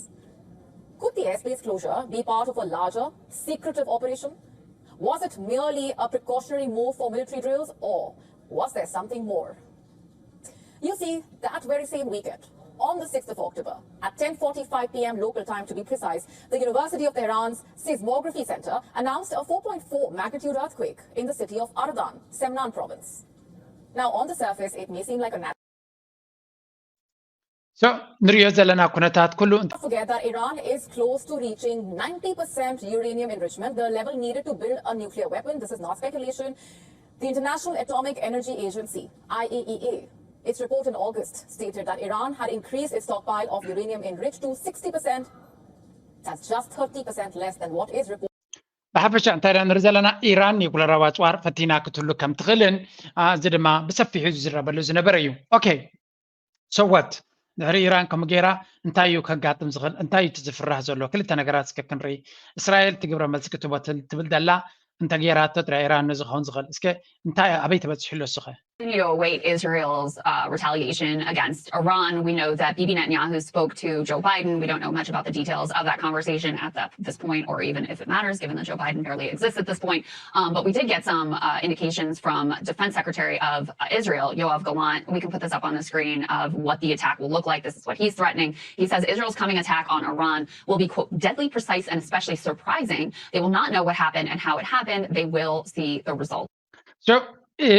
Could the airspace closure be part of a larger, secretive operation? Was it merely a precautionary move for military drills, or was there something more? You see, that very same weekend, on the sixth of October, at ten forty-five p.m. local time to be precise, the University of Tehran's Seismography Center announced a four point four magnitude earthquake in the city of Ardan, Semnan province. Now, on the surface, it may seem like a natural so ንሪኦ ዘለና ኩነታት ኩሉ Forget that Iran is close to reaching ninety percent uranium enrichment, the level needed to build a nuclear weapon. This is not speculation. The International Atomic Energy Agency, I A E A, its report in August stated that Iran had increased its stockpile of uranium enriched to sixty percent. That's just thirty percent less than what is reported. ብሓፈሻ እንታይ ኢና ንርኢ ዘለና? ኢራን ኒኩለራዊ ኣፅዋር ፈቲና ክትህሉ ከም ትኽእልን፣ አ፣ እዚ ድማ ብሰፊሑ ዝዝረበሉ ዝነበረ እዩ። Okay, so what? ድሕሪ ኢራን ከምኡ ገይራ እንታይ እዩ ከጋጥም ዝኽእል? እንታይ እዩ እቲ ዝፍራህ ዘሎ? ክልተ ነገራት እስከ ክንርኢ። እስራኤል እቲ ግብረ መልሲ ክትህቦ ትብል፣ ትብል ዘላ እንተ ገይራቶ ጥራይ ኢራን ነዚ ክኸውን ዝኽእል። እስከ እንታይ፣ ኣበይ ተበፂሑ ኣሎ እሱ ኸ? Continue to await Israel's uh, retaliation against Iran. We know that Bibi Netanyahu spoke to Joe Biden. We don't know much about the details of that conversation at that, this point, or even if it matters, given that Joe Biden barely exists at this point. Um, but we did get some uh, indications from Defense Secretary of uh, Israel, Yoav Gallant. We can put this up on the screen of what the attack will look like. This is what he's threatening. He says Israel's coming attack on Iran will be, quote, deadly, precise, and especially surprising. They will not know what happened and how it happened. They will see the result. So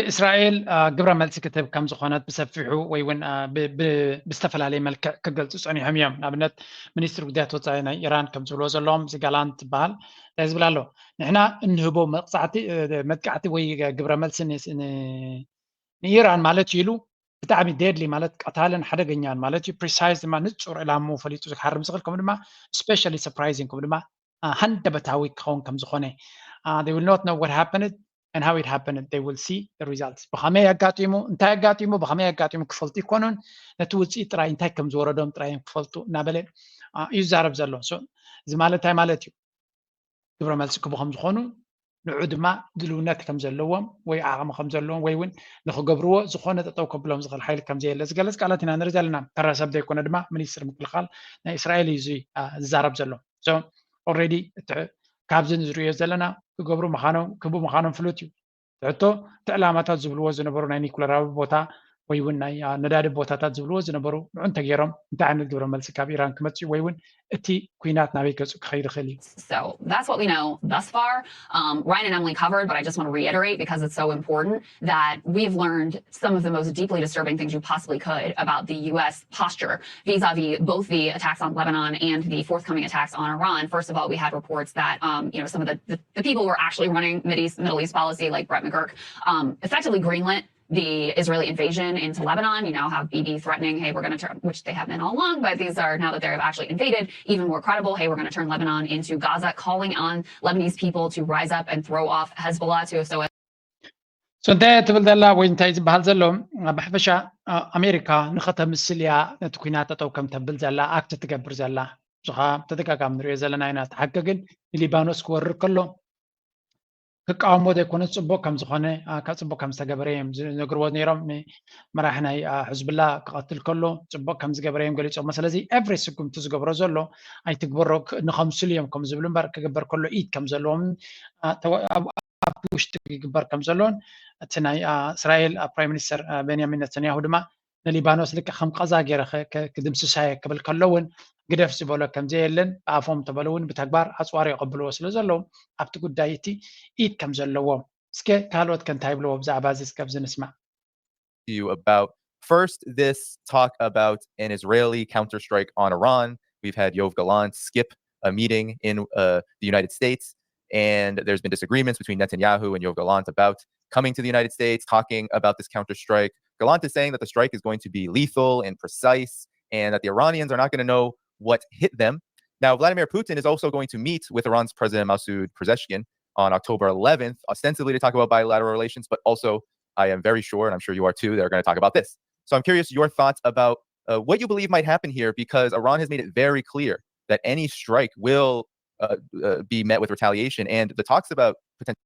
እስራኤል ግብረ መልሲ ክትህብ ከም ዝኾነት ብሰፊሑ ወይ እውን ብዝተፈላለየ መልክዕ ክገልፁ ፀኒሖም እዮም። ንኣብነት ሚኒስትሪ ጉዳያት ወፃኢ ናይ ኢራን ከም ዝብልዎ ዘለዎም፣ እዚ ጋላንት ዝበሃል እንታይ ዝብል ኣሎ? ንሕና እንህቦ መጥቃዕቲ ወይ ግብረ መልሲ ንኢራን ማለት እዩ ኢሉ፣ ብጣዕሚ ዴድሊ ማለት ቀታልን ሓደገኛን ማለት እዩ። ፕሪሳይዝ ድማ ንፁር ዕላምኡ ፈሊጡ ክሃርም ዝኽእል፣ ከምኡ ድማ ስፔሻሊ ሰርፕራይዚንግ፣ ከምኡ ድማ ሃንደበታዊ ክኸውን ከም ዝኾነ፣ they will not know what happened and how it happened, they will see the results። ብኸመይ ኣጋጢሙ፣ እንታይ ኣጋጢሙ፣ ብኸመይ ኣጋጢሙ ክፈልጡ ይኮኑን፣ ነቲ ውፅኢት ጥራይ እንታይ ከም ዝወረዶም ጥራይ እዮም ክፈልጡ እናበለ እዩ ዝዛረብ ዘሎ። እዚ ማለት እንታይ ማለት እዩ? ግብረ መልሲ ክቡ ከም ዝኾኑ፣ ንዑ ድማ ድልውነት ከም ዘለዎም ወይ ዓቕሚ ከም ዘለዎም ወይ እውን ንክገብርዎ ዝኾነ ጠጠው ከብሎም ዝኽእል ሓይሊ ከም ዘየለ ዝገልፅ ቃላት ኢና ንርኢ ዘለና። ተራ ሰብ ዘይኮነ ድማ ሚኒስትር ምክልኻል ናይ እስራኤል እዩ እዚ ዝዛረብ ዘሎ። ኦልሬዲ ካብዚ ንዝርእዮ ዘለና ክገብሩ ምዃኖም ክቡ ምዃኖም ፍሉጥ እዩ። ሕቶ እቲ ዕላማታት ዝብልዎ ዝነበሩ ናይ ኒኩለራዊ ቦታ ወይ እውን ናይ ነዳዲ ቦታታት ዝብልዎ ዝነበሩ ንዑ እንተገይሮም እንታይ ዓይነት ግብረ መልሲ ካብ ኢራን ክመፅእ ወይ እውን እቲ ኩናት ናበይ ገፁ ክኸይድ ይኽእል እዩ? So that's what we know thus far. Um, Ryan and Emily covered, but I just want to reiterate because it's so important that we've learned some of the most deeply disturbing things you possibly could about the U S posture vis-a-vis both the attacks on Lebanon and the forthcoming attacks on Iran. First of all, we had reports that um, you know some of the, the, the people who are actually running Middle East, Middle East policy, like Brett McGurk, um, effectively greenlit the Israeli invasion into Lebanon. You now have Bibi threatening, hey, we're going to turn, which they have been all along, but these are now that they've actually invaded, even more credible, hey, we're going to turn Lebanon into Gaza, calling on Lebanese people to rise up and throw off Hezbollah, to so so እንታይ ትብል ዘላ ወይ እንታይ ዝበሃል ዘሎ? ብሓፈሻ ኣሜሪካ ንኸተምስል እያ ነቲ ኩናት ጠጠው ከም ተብል ዘላ ኣክት ትገብር ዘላ። እዚ ከዓ ተደጋጋሚ ንሪኦ ዘለና ኢና። እቲ ሓቂ ግን ንሊባኖስ ክወርር ከሎ ክቃወሞ ዘይኮነ ፅቡቅ ከም ዝኾነ፣ ካብ ፅቡቅ ከም ዝተገበረ እዮም ዝነግርዎ ነይሮም። መራሒ ናይ ሕዝብላ ክቐትል ከሎ ፅቡቅ ከም ዝገበረ እዮም ገሊፆሞ። ስለዚ ኤቭሪ ስጉምቲ ዝገብሮ ዘሎ ኣይትግበሮ፣ ንኸምስሉ እዮም ከም ዝብሉ እምበር ክግበር ከሎ ኢድ ከም ዘለዎም ኣብ ውሽጢ ክግበር ከም ዘለዎን እቲ ናይ እስራኤል ፕራይም ሚኒስተር ቤንያሚን ነተንያሁ ድማ ንሊባኖስ ልክዕ ከም ቀዛ ገይረ ክድምስሳየ ክብል ከሎ እውን ግደፍ ዝበሎ ከም ዘየለን ብኣፎም ተበሉ እውን ብተግባር ኣፅዋር የቐብልዎ ስለ ዘለዉ ኣብቲ ጉዳይ እቲ ኢድ ከም ዘለዎም እስከ ካልኦት ከ እንታይ ይብልዎ ብዛዕባ እዚ እስከ ኣብዚ ንስማዕ። You about first this talk about an Israeli counterstrike on Iran. We've had Yoav Gallant skip a meeting in uh, the United States, and there's been disagreements between Netanyahu and Yoav Gallant about coming to the United States, talking about this counterstrike. Gallant is saying that the strike is going to be lethal and precise, and that the Iranians are not going to know what hit them. Now, Vladimir Putin is also going to meet with Iran's President Masoud Pezeshkian on October eleventh, ostensibly to talk about bilateral relations, but also I am very sure, and I'm sure you are too, they're going to talk about this. So I'm curious your thoughts about uh, what you believe might happen here, because Iran has made it very clear that any strike will uh, uh, be met with retaliation, and the talks about potential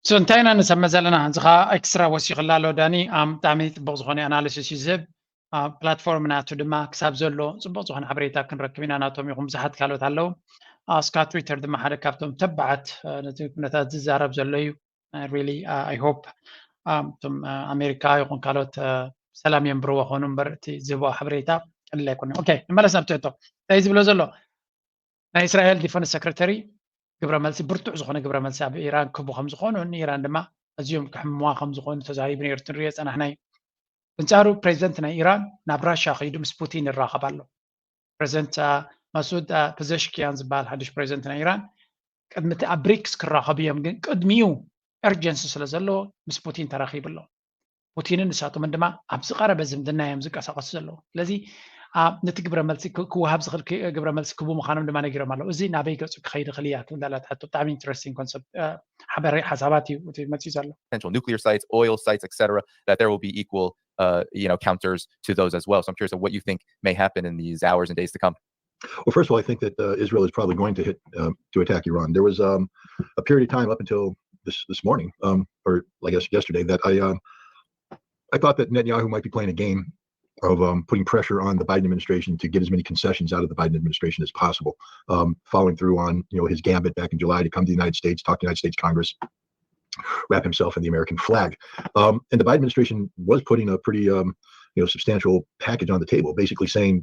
so እንታይ ኢና ንሰምዕ ዘለና? እዚ ከዓ ኤክስትራ ወሲኽላ ኣሎ ዳኒ። ብጣዕሚ ፅቡቅ ዝኾነ ኣናሊሲስ እዩ ዝህብ። ፕላትፎርም ናቱ ድማ ክሳብ ዘሎ ፅቡቅ ዝኾነ ሓበሬታ ክንረክብ ኢና። ናቶም ይኹን ብዙሓት ካልኦት ኣለዉ። እስካ ትዊተር ድማ ሓደ ካብቶም ተባዓት ነቲ ኩነታት ዝዛረብ ዘሎ እዩ። Really I hope እቶም ኣሜሪካ ይኹን ካልኦት ሰላም የንብርዎ ኾኑ እምበር እቲ ዝህቦ ሓበሬታ ቀሊል ኣይኮነ። ኦኬ፣ ንመለስ ናብቲ ሕቶ። እንታይ ዝብሎ ዘሎ? ናይ እስራኤል ዲፈንስ ሰክረተሪ ግብረ መልሲ፣ ብርቱዕ ዝኾነ ግብረ መልሲ ኣብ ኢራን ክህቡ ከም ዝኾኑ፣ ንኢራን ድማ ኣዝዮም ክሕምዋ ከም ዝኾኑ ተዛሪቡ ነይሩ። እቲ ንሪኦ ዝፀናሕናይ። ብንጻሩ ፕሬዚደንት ናይ ኢራን ናብ ራሻ ከይዱ ምስ ፑቲን ይራኸብ ኣሎ። ፕሬዚደንት ማሱድ ፕዘሽኪያን ዝበሃል ሓድሽ ፕሬዚደንት ናይ ኢራን ቅድሚ እቲ ኣብ ብሪክስ ክራኸቡ እዮም፣ ግን ቅድሚኡ ኤርጀንሲ ስለ ዘለዎ ምስ ፑቲን ተራኺቡ ኣሎ። ፑቲንን ንሳቶምን ድማ ኣብ ዝቐረበ ዝምድና እዮም ዝንቀሳቐሱ ዘለዉ። ስለዚ ነቲ ግብረ መልሲ ክወሃብ ዝኽእል ግብረ መልሲ ክቡ ምዃኖም ድማ ነጊሮም ኣለዉ። እዚ ናበይ ገጹ ክኸይድ ይኽእል እያ ትብል ዘላ ትሕቶ ብጣዕሚ ኢንትረስቲንግ ኮንሰፕት ሓበሬ ሓሳባት እዩ እቲ መፅኡ ዘሎ። Potential nuclear sites, oil sites, et cetera, that there will be equal uh, you know, counters to those as well. So I'm curious of what you think may happen in these hours and days to come. Well, first of all, I think that uh, Israel is probably going to hit uh, to attack Iran. There was um, a period of time up until this this morning, um, or I guess yesterday, that I um, I thought that Netanyahu might be playing a game of um, putting pressure on the Biden administration to get as many concessions out of the Biden administration as possible, um, following through on you know his gambit back in July to come to the United States, talk to the United States Congress, wrap himself in the American flag. Um, and the Biden administration was putting a pretty um, you know substantial package on the table, basically saying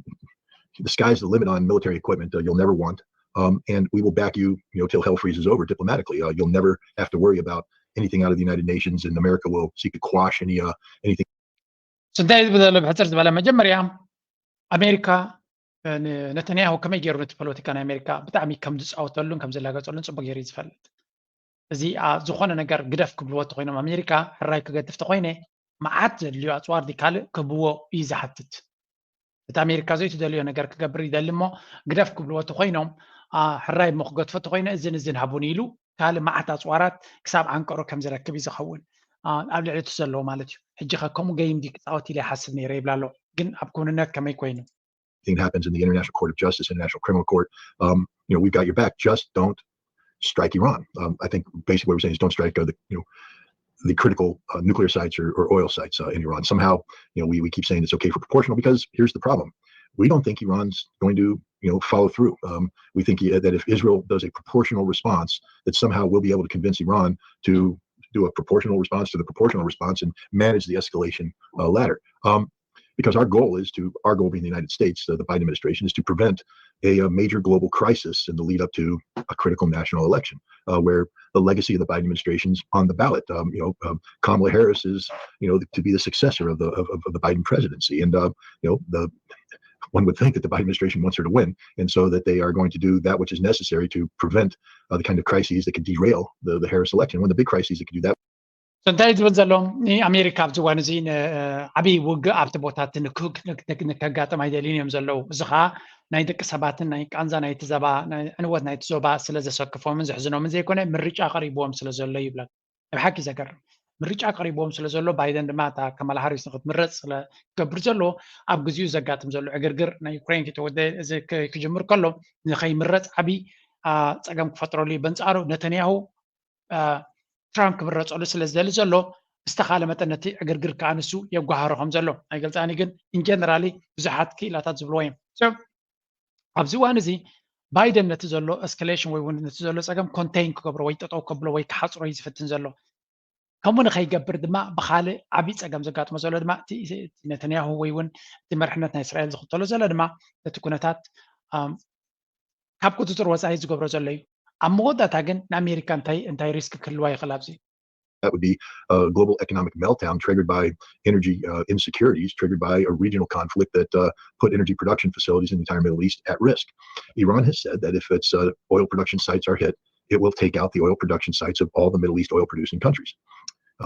the sky's the limit on military equipment uh, you'll never want. Um, and we will back you, you know, till hell freezes over diplomatically. Uh, you'll never have to worry about anything out of the United Nations, and America will seek to quash any uh, anything. So እንታይ ዝብል ዘሎ ብሕፅር ዝበለ መጀመርያ ኣሜሪካ ነተንያሁ ከመይ ገይሩ ነቲ ፖለቲካ ናይ ኣሜሪካ ብጣዕሚ ከም ዝፃወተሉን ከም ዝላገፀሉን ፅቡቅ ገይሩ እዩ ዝፈልጥ። እዚ ዝኾነ ነገር ግደፍ ክብልዎ ተኮይኖም ኣሜሪካ ሕራይ ክገድፍ ተኮይነ መዓት ዘድልዮ ኣፅዋር ካልእ ክህብዎ እዩ ዝሓትት። እቲ ኣሜሪካ ዘይትደልዮ ነገር ክገብር ይደሊ እሞ ግደፍ ክብልዎ ተኮይኖም ሕራይ እሞ ክገድፎ ተኮይነ እዝን እዝን ሃቡን ኢሉ ካልእ መዓት ኣፅዋራት ክሳብ ዓንቀሮ ከም ዝረክብ እዩ ዝኸውን። ኣብ ልዕሊ እቲ ዘለዎ ማለት እዩ። ሕጂ ከ ከምኡ ገይም ድዩ ክፃወት ኢለ ይሓስብ ነይረ ይብላ ኣሎ። ግን ኣብ ክውንነት ከመይ ኮይኑ? Thing happens in the International Court of Justice, International Criminal Court. Um, you know, we've got your back. Just don't strike Iran. Um, I think basically what we're saying is don't strike uh, the you know the critical uh, nuclear sites or, or oil sites uh, in Iran. Somehow, you know, we, we keep saying it's okay for proportional because here's the problem: we don't think Iran's going to you know follow through. Um, we think that if Israel does a proportional response, that somehow we'll be able to convince Iran to do a proportional response to the proportional response and manage the escalation uh, ladder. Um, because our goal is to, our goal being the United States, uh, the Biden administration, is to prevent a, a, major global crisis in the lead up to a critical national election uh, where the legacy of the Biden administration is on the ballot. Um, you know, um, Kamala Harris is, you know, to be the successor of the of, of the Biden presidency, and uh, you know, the one would think that the Biden administration wants her to win, and so that they are going to do that which is necessary to prevent uh, the kind of crises that could derail the, the Harris election. One of the big crises that could do that እንታይ ዝብል ዘሎ ንኣሜሪካ ኣብዚ እዋን እዚ ዓብዪ ውግእ ኣብቲ ቦታ እቲ ንከጋጥም ኣይደልዩን እዮም ዘለዉ። እዚ ከዓ ናይ ደቂ ሰባትን ናይ ቃንዛ ናይቲ ዘባ ዕንወት ናይቲ ዞባ ስለ ዘሰክፎምን ዘሕዝኖምን ዘይኮነ ምርጫ ቀሪብዎም ስለ ዘሎ ይብለን። ብሓቂ ዘገርም ምርጫ ቀሪብዎም ስለ ዘሎ ባይደን ድማ እታ ከማላ ሃሪስ ንክትምረፅ ስለ ክገብር ዘሎ ኣብ ግዜኡ ዘጋጥም ዘሎ ዕግርግር ናይ ዩክሬን ክተወደ እዚ ክጅምር ከሎ ንከይምረፅ ዓብዪ ፀገም ክፈጥረሉ እዩ። በንፃሩ ነተንያሁ ትራምፕ ክምረፀሉ ስለ ዝደሊ ዘሎ ዝተኻለ መጠን ነቲ ዕግርግር ከዓ ንሱ የጓሃሮ ከም ዘሎ ኣይገልፃኒ። ግን ኢንጀነራሊ ብዙሓት ክኢላታት ዝብልዎ እዮም። ኣብዚ እዋን እዚ ባይደን ነቲ ዘሎ ኤስካሌሽን ወይ እውን ነቲ ዘሎ ፀገም ኮንቴይን ክገብሮ ወይ ጠጠው ከብሎ ወይ ክሓፅሮ እዩ ዝፍትን ዘሎ። ከምኡ ንኸይገብር ድማ ብካልእ ዓብዪ ፀገም ዘጋጥሞ ዘሎ ድማ ነተንያሁ ወይ እውን እቲ መርሕነት ናይ እስራኤል ዝኽተሎ ዘሎ ድማ ነቲ ኩነታት ካብ ቁፅፅር ወፃኢ ዝገብሮ ዘሎ እዩ። ኣብ መወዳእታ ግን ንኣሜሪካ እንታይ እንታይ ሪስክ ክህልዋ ይኽእል ኣብዚ? That would be a global economic meltdown triggered by energy uh, insecurities, triggered by a regional conflict that uh, put energy production facilities in the entire Middle East at risk. Iran has said that if its uh, oil production sites are hit, it will take out the oil production sites of all the Middle East oil producing countries.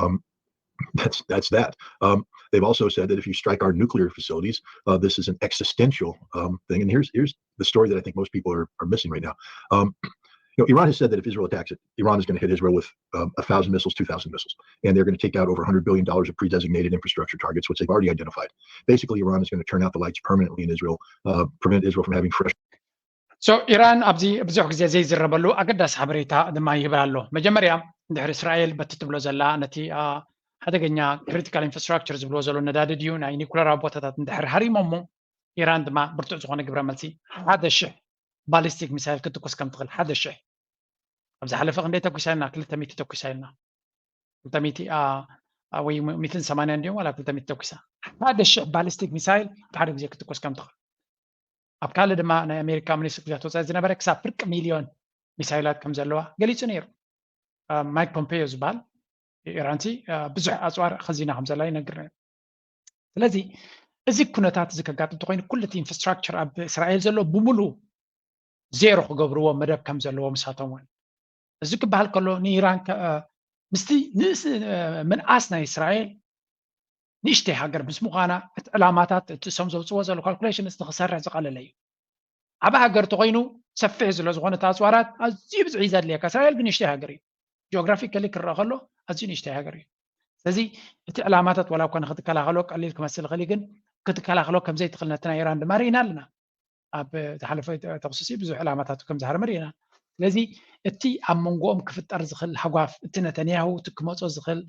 Um, that's that's that. Um, they've also said that if you strike our nuclear facilities, uh, this is an existential um, thing. And here's here's the story that I think most people are, are missing right now. Um, You know, Iran has said that if Israel attacks it, Iran is going to hit Israel with um, a thousand missiles, two thousand missiles, and they're going to take out over a hundred billion dollars of pre-designated infrastructure targets, which they've already identified. Basically, Iran is going to turn out the lights permanently in Israel, uh, prevent Israel from having fresh So ኢራን ኣብዚ ብዙሕ ግዜ ዘይዝረበሉ ኣገዳሲ ሓበሬታ ድማ ይህብ ኣሎ። መጀመርያ እንድሕር እስራኤል በቲ ትብሎ ዘላ ነቲ ሓደገኛ ክሪቲካል ኢንፍራስትራክቸር ዝብልዎ ዘሎ ነዳዲ ድዩ ናይ ኒኩለራዊ ቦታታት እንድሕር ሃሪሞሞ ኢራን ድማ ብርቱዕ ዝኾነ ግብረ መልሲ ሓደ ሽሕ ባሊስቲክ ሚሳይል ክትኩስ ከም ትኽእል ሓደ ሽሕ ኣብ ዝሓለፈ ክንደይ ተኩሳ ኢልና ክልተ ሚእቲ ተኩሳ ኢልና ክልተ ሚእቲ ወይ ሚእትን ሰማንያን እንዲዮም ዋላ ክልተ ሚእቲ ተኩሳ ሓደ ሽሕ ባሊስቲክ ሚሳይል ብሓደ ግዜ ክትኩስ ከም ትኽእል ኣብ ካልእ ድማ ናይ ኣሜሪካ ሚኒስትር ጉዳያት ወፃኢ ዝነበረ ክሳብ ፍርቂ ሚልዮን ሚሳይላት ከም ዘለዋ ገሊፁ ነይሩ። ማይክ ፖምፔዮ ዝበሃል ኢራን ብዙሕ ኣፅዋር ኸዚና ከም ዘላ ይነግር ነይሩ። ስለዚ እዚ ኩነታት እዚ ከጋጥም ተኮይኑ ኩሉ እቲ ኢንፍራስትራክቸር ኣብ እስራኤል ዘሎ ብምሉእ ዜሮ ክገብርዎ መደብ ከም ዘለዎ ምሳቶም እውን እዚ ክበሃል ከሎ ንኢራን ምስቲ ምንኣስ ናይ እስራኤል ንእሽተይ ሃገር ምስ ምዃና እቲ ዕላማታት እቲ እሶም ዘውፅዎ ዘሎ ካልኩሌሽን እቲ ክሰርሕ ዝቐለለ እዩ። ዓብ ሃገር ተኮይኑ ሰፊሕ ስለ ዝኾነ እቲ ኣፅዋራት ኣዝዩ ብዙሕ እዩ ዘድልየካ። እስራኤል ግን ንእሽተይ ሃገር እዩ። ጂኦግራፊካሊ ክረአ ከሎ ኣዝዩ ንእሽተይ ሃገር እዩ። ስለዚ እቲ ዕላማታት ዋላ እኳ ንክትከላኸሎ ቀሊል ክመስል ይኽእል እዩ፣ ግን ክትከላኸሎ ከምዘይትኽእል ነቲ ናይ ኢራን ድማ ርኢና ኣለና። ኣብ ዝሓለፈ ተኽስሲ ብዙሕ ዕላማታት ከም ዝሃረመ ርኢና። ስለዚ እቲ ኣብ መንጎኦም ክፍጠር ዝኽእል ሃጓፍ እቲ ነተንያሁ እቲ ክመፆ ዝኽእል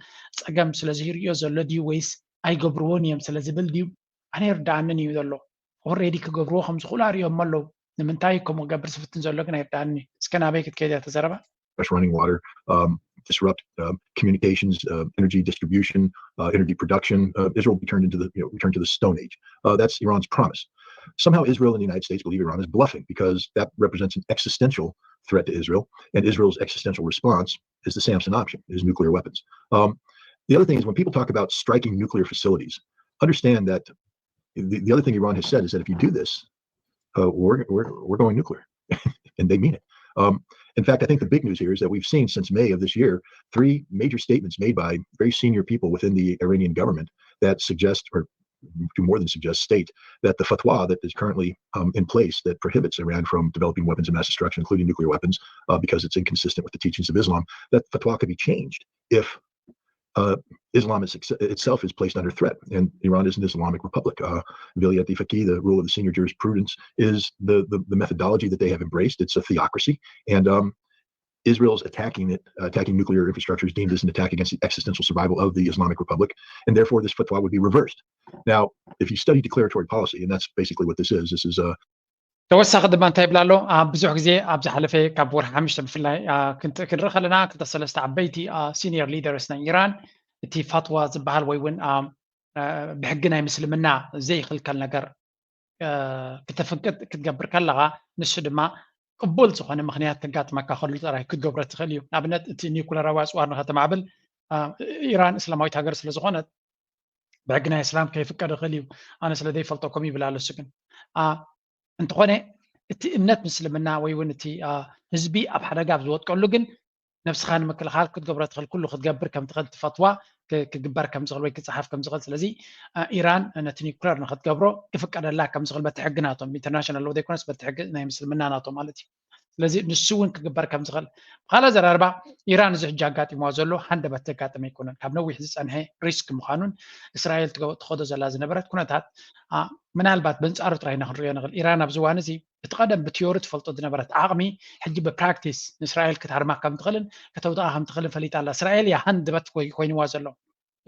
ፀገም ስለዝርእዮ ዘሎ ድዩ ወይስ ኣይገብርዎን እዮም ስለ ዝብል ድዩ ኣነ ይርዳኣንን እዩ ዘሎ። ኦሬዲ ክገብርዎ ከም ዝኽእሉ ኣርእዮም ኣለዉ። ንምንታይ ከምኡ ገብር ዝፍትን ዘሎ ግን ኣይርዳኣንን እዩ። እስከ ናበይ ክትከይድ እያ ተዘረባ? Fresh running water, um, disrupt um, communications, uh, energy distribution, uh, energy production. Uh, Israel will be turned into the, you know, return to the Stone Age. Uh, that's Iran's promise. Somehow Israel and the United States believe Iran is bluffing because that represents an existential threat to Israel. And Israel's existential response is the Samson option, is nuclear weapons. Um, the other thing is when people talk about striking nuclear facilities, understand that the, the other thing Iran has said is that if you do this, uh, we're, we're, we're going nuclear. And they mean it. Um, in fact, I think the big news here is that we've seen since May of this year three major statements made by very senior people within the Iranian government that suggest, or do more than suggest, state that the fatwa that is currently um, in place that prohibits Iran from developing weapons of mass destruction, including nuclear weapons, uh, because it's inconsistent with the teachings of Islam, that fatwa could be changed if uh, Islam is, itself is placed under threat, and Iran is an Islamic republic. Uh, Vilayat al-Faqih, the rule of the senior jurisprudence, is the, the, the methodology that they have embraced. It's a theocracy, and um, Israel's attacking it, uh, attacking nuclear infrastructure is deemed as an attack against the existential survival of the Islamic Republic, and therefore this fatwa would be reversed. Now, if you study declaratory policy, and that's basically what this is, this is a ተወሳኺ ድማ እንታይ ይብላ ኣሎ? ኣብ ብዙሕ ግዜ ኣብ ዝሓለፈ ካብ ወርሒ ሓሙሽተ ብፍላይ ክንርኢ ከለና ክልተ ሰለስተ ዓበይቲ ሲኒየር ሊደርስ ናይ ኢራን እቲ ፋትዋ ዝበሃል ወይ እውን ብሕጊ ናይ ምስልምና ዘይክልከል ነገር ክተፍቅድ ክትገብር ከለኻ ንሱ ድማ ቅቡል ዝኾነ ምክንያት ከጋጥመካ ከሉ ጥራይ ክትገብሮ ትኽእል እዩ። ንኣብነት እቲ ኒኩለራዊ ኣፅዋር ንኸተማዕብል ኢራን እስላማዊት ሃገር ስለ ዝኾነት ብሕጊ ናይ እስላም ከይፍቀድ ይኽእል እዩ ኣነ ስለ ዘይፈልጠኩም ይብል ኣሎ እሱ ግን እንተኾነ እቲ እምነት ምስልምና ወይ እውን እቲ ህዝቢ ኣብ ሓደጋ ኣብ ዝወጥቀሉ ግን ነብስኻ ንምክልኻል ክትገብሮ ትኽእል ኩሉ ክትገብር ከም ትኽእል ትፈትዋ ክግበር ከም ዝኽእል ወይ ክፀሓፍ ከም ዝኽእል ስለዚ ኢራን ነቲ ኒኩለር ንክትገብሮ ክፍቀደላ ከም ዝኽእል በቲ ሕጊ ናቶም ኢንተርናሽናል ሎ ዘይኮነስ በቲ ሕጊ ናይ ምስልምና ናቶም ማለት እዩ ስለዚ ንሱ እውን ክግበር ከም ዝኽእል ብካልእ ዘራርባ ኢራን እዚ ሕጂ ኣጋጢምዋ ዘሎ ሃንደበት ዘጋጠመ ኣይኮነን ካብ ነዊሕ ዝፀንሐ ሪስክ ምዃኑን እስራኤል ትኸዶ ዘላ ዝነበረት ኩነታት ምናልባት በንፃሩ ጥራይ ኢና ክንሪኦ ንኽእል ኢራን ኣብዚ እዋን እዚ እቲ ቀደም ብቲዮሪ ትፈልጦ ዝነበረት ዓቕሚ ሕጂ ብፕራክቲስ ንእስራኤል ክትሃርማ ከም ትኽእልን ከተውድቓ ከም ትኽእልን ፈሊጣ ኣላ እስራኤል እያ ሃንደበት ኮይንዋ ዘሎ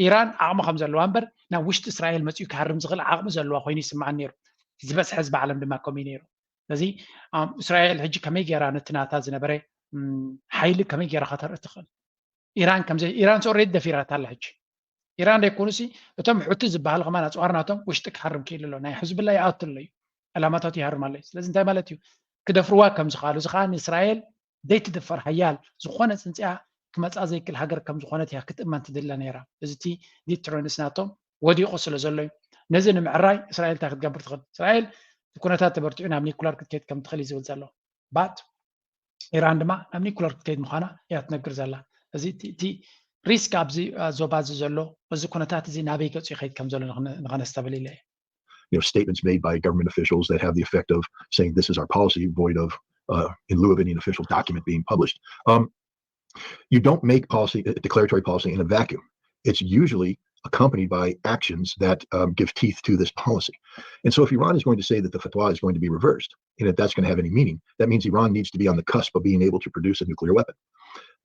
ኢራን ዓቕሚ ከም ዘለዋ እምበር ናብ ውሽጢ እስራኤል መፂኡ ክሃርም ዝኽእል ዓቕሚ ዘለዋ ኮይኑ ይስምዓኒ ነይሩ ዝበዝሐ ህዝቢ ዓለም ድማ ከምኡ ነይሩ ስለዚ እስራኤል ሕጂ ከመይ ገይራ ነቲ ናታ ዝነበረ ሓይሊ ከመይ ገይራ ከተርኢ ትኽእል ኢራን ከምዚ ኢራን ኦሬዲ ደፊራታ ኣላ ሕጂ ኢራን ደይኮኑሲ እቶም ሕቲ ዝበሃል ከማን ኣፅዋር ናቶም ውሽጢ ክሃርም ክኢሉ ኣሎ ናይ ሕዝብላ ይኣቱ ኣሎ እዩ ዕላማታት ይሃርም ኣሎ እዩ ስለዚ እንታይ ማለት እዩ ክደፍርዋ ከም ዝኽኣሉ እዚ ከዓ ንእስራኤል ዘይትድፈር ሃያል ዝኾነ ፅንፅያ ክመፃ ዘይክል ሃገር ከም ዝኾነት እያ ክትእመን ትድለ ነይራ እዚ እቲ ዲተረንስ ናቶም ወዲቑ ስለ ዘሎ እዩ ነዚ ንምዕራይ እስራኤል እንታይ ክትገብር ትኽእል እስራኤል እቲ ኩነታት ተበርቲዑ ናብ ኒኩለር ክትከይድ ከም ትኽእል እዩ ዝብል ዘሎ ባት ኢራን ድማ ናብ ኒኩለር ክትከይድ ምዃና እያ ትነግር ዘላ እዚ እቲ ሪስክ ኣብዚ ዞባ እዚ ዘሎ እዚ ኩነታት እዚ ናበይ ገፁ ይኸይድ ከም ዘሎ ንኸነስተብል ኢለ እየ you know, statements made by government officials that have the effect of saying this is our policy, void of uh, in lieu of any official document being published. Um, you don't make policy, uh, declaratory policy in a vacuum. It's usually accompanied by actions that um, give teeth to this policy. And so if Iran is going to say that the fatwa is going to be reversed, and if that's going to have any meaning, that means Iran needs to be on the cusp of being able to produce a nuclear weapon.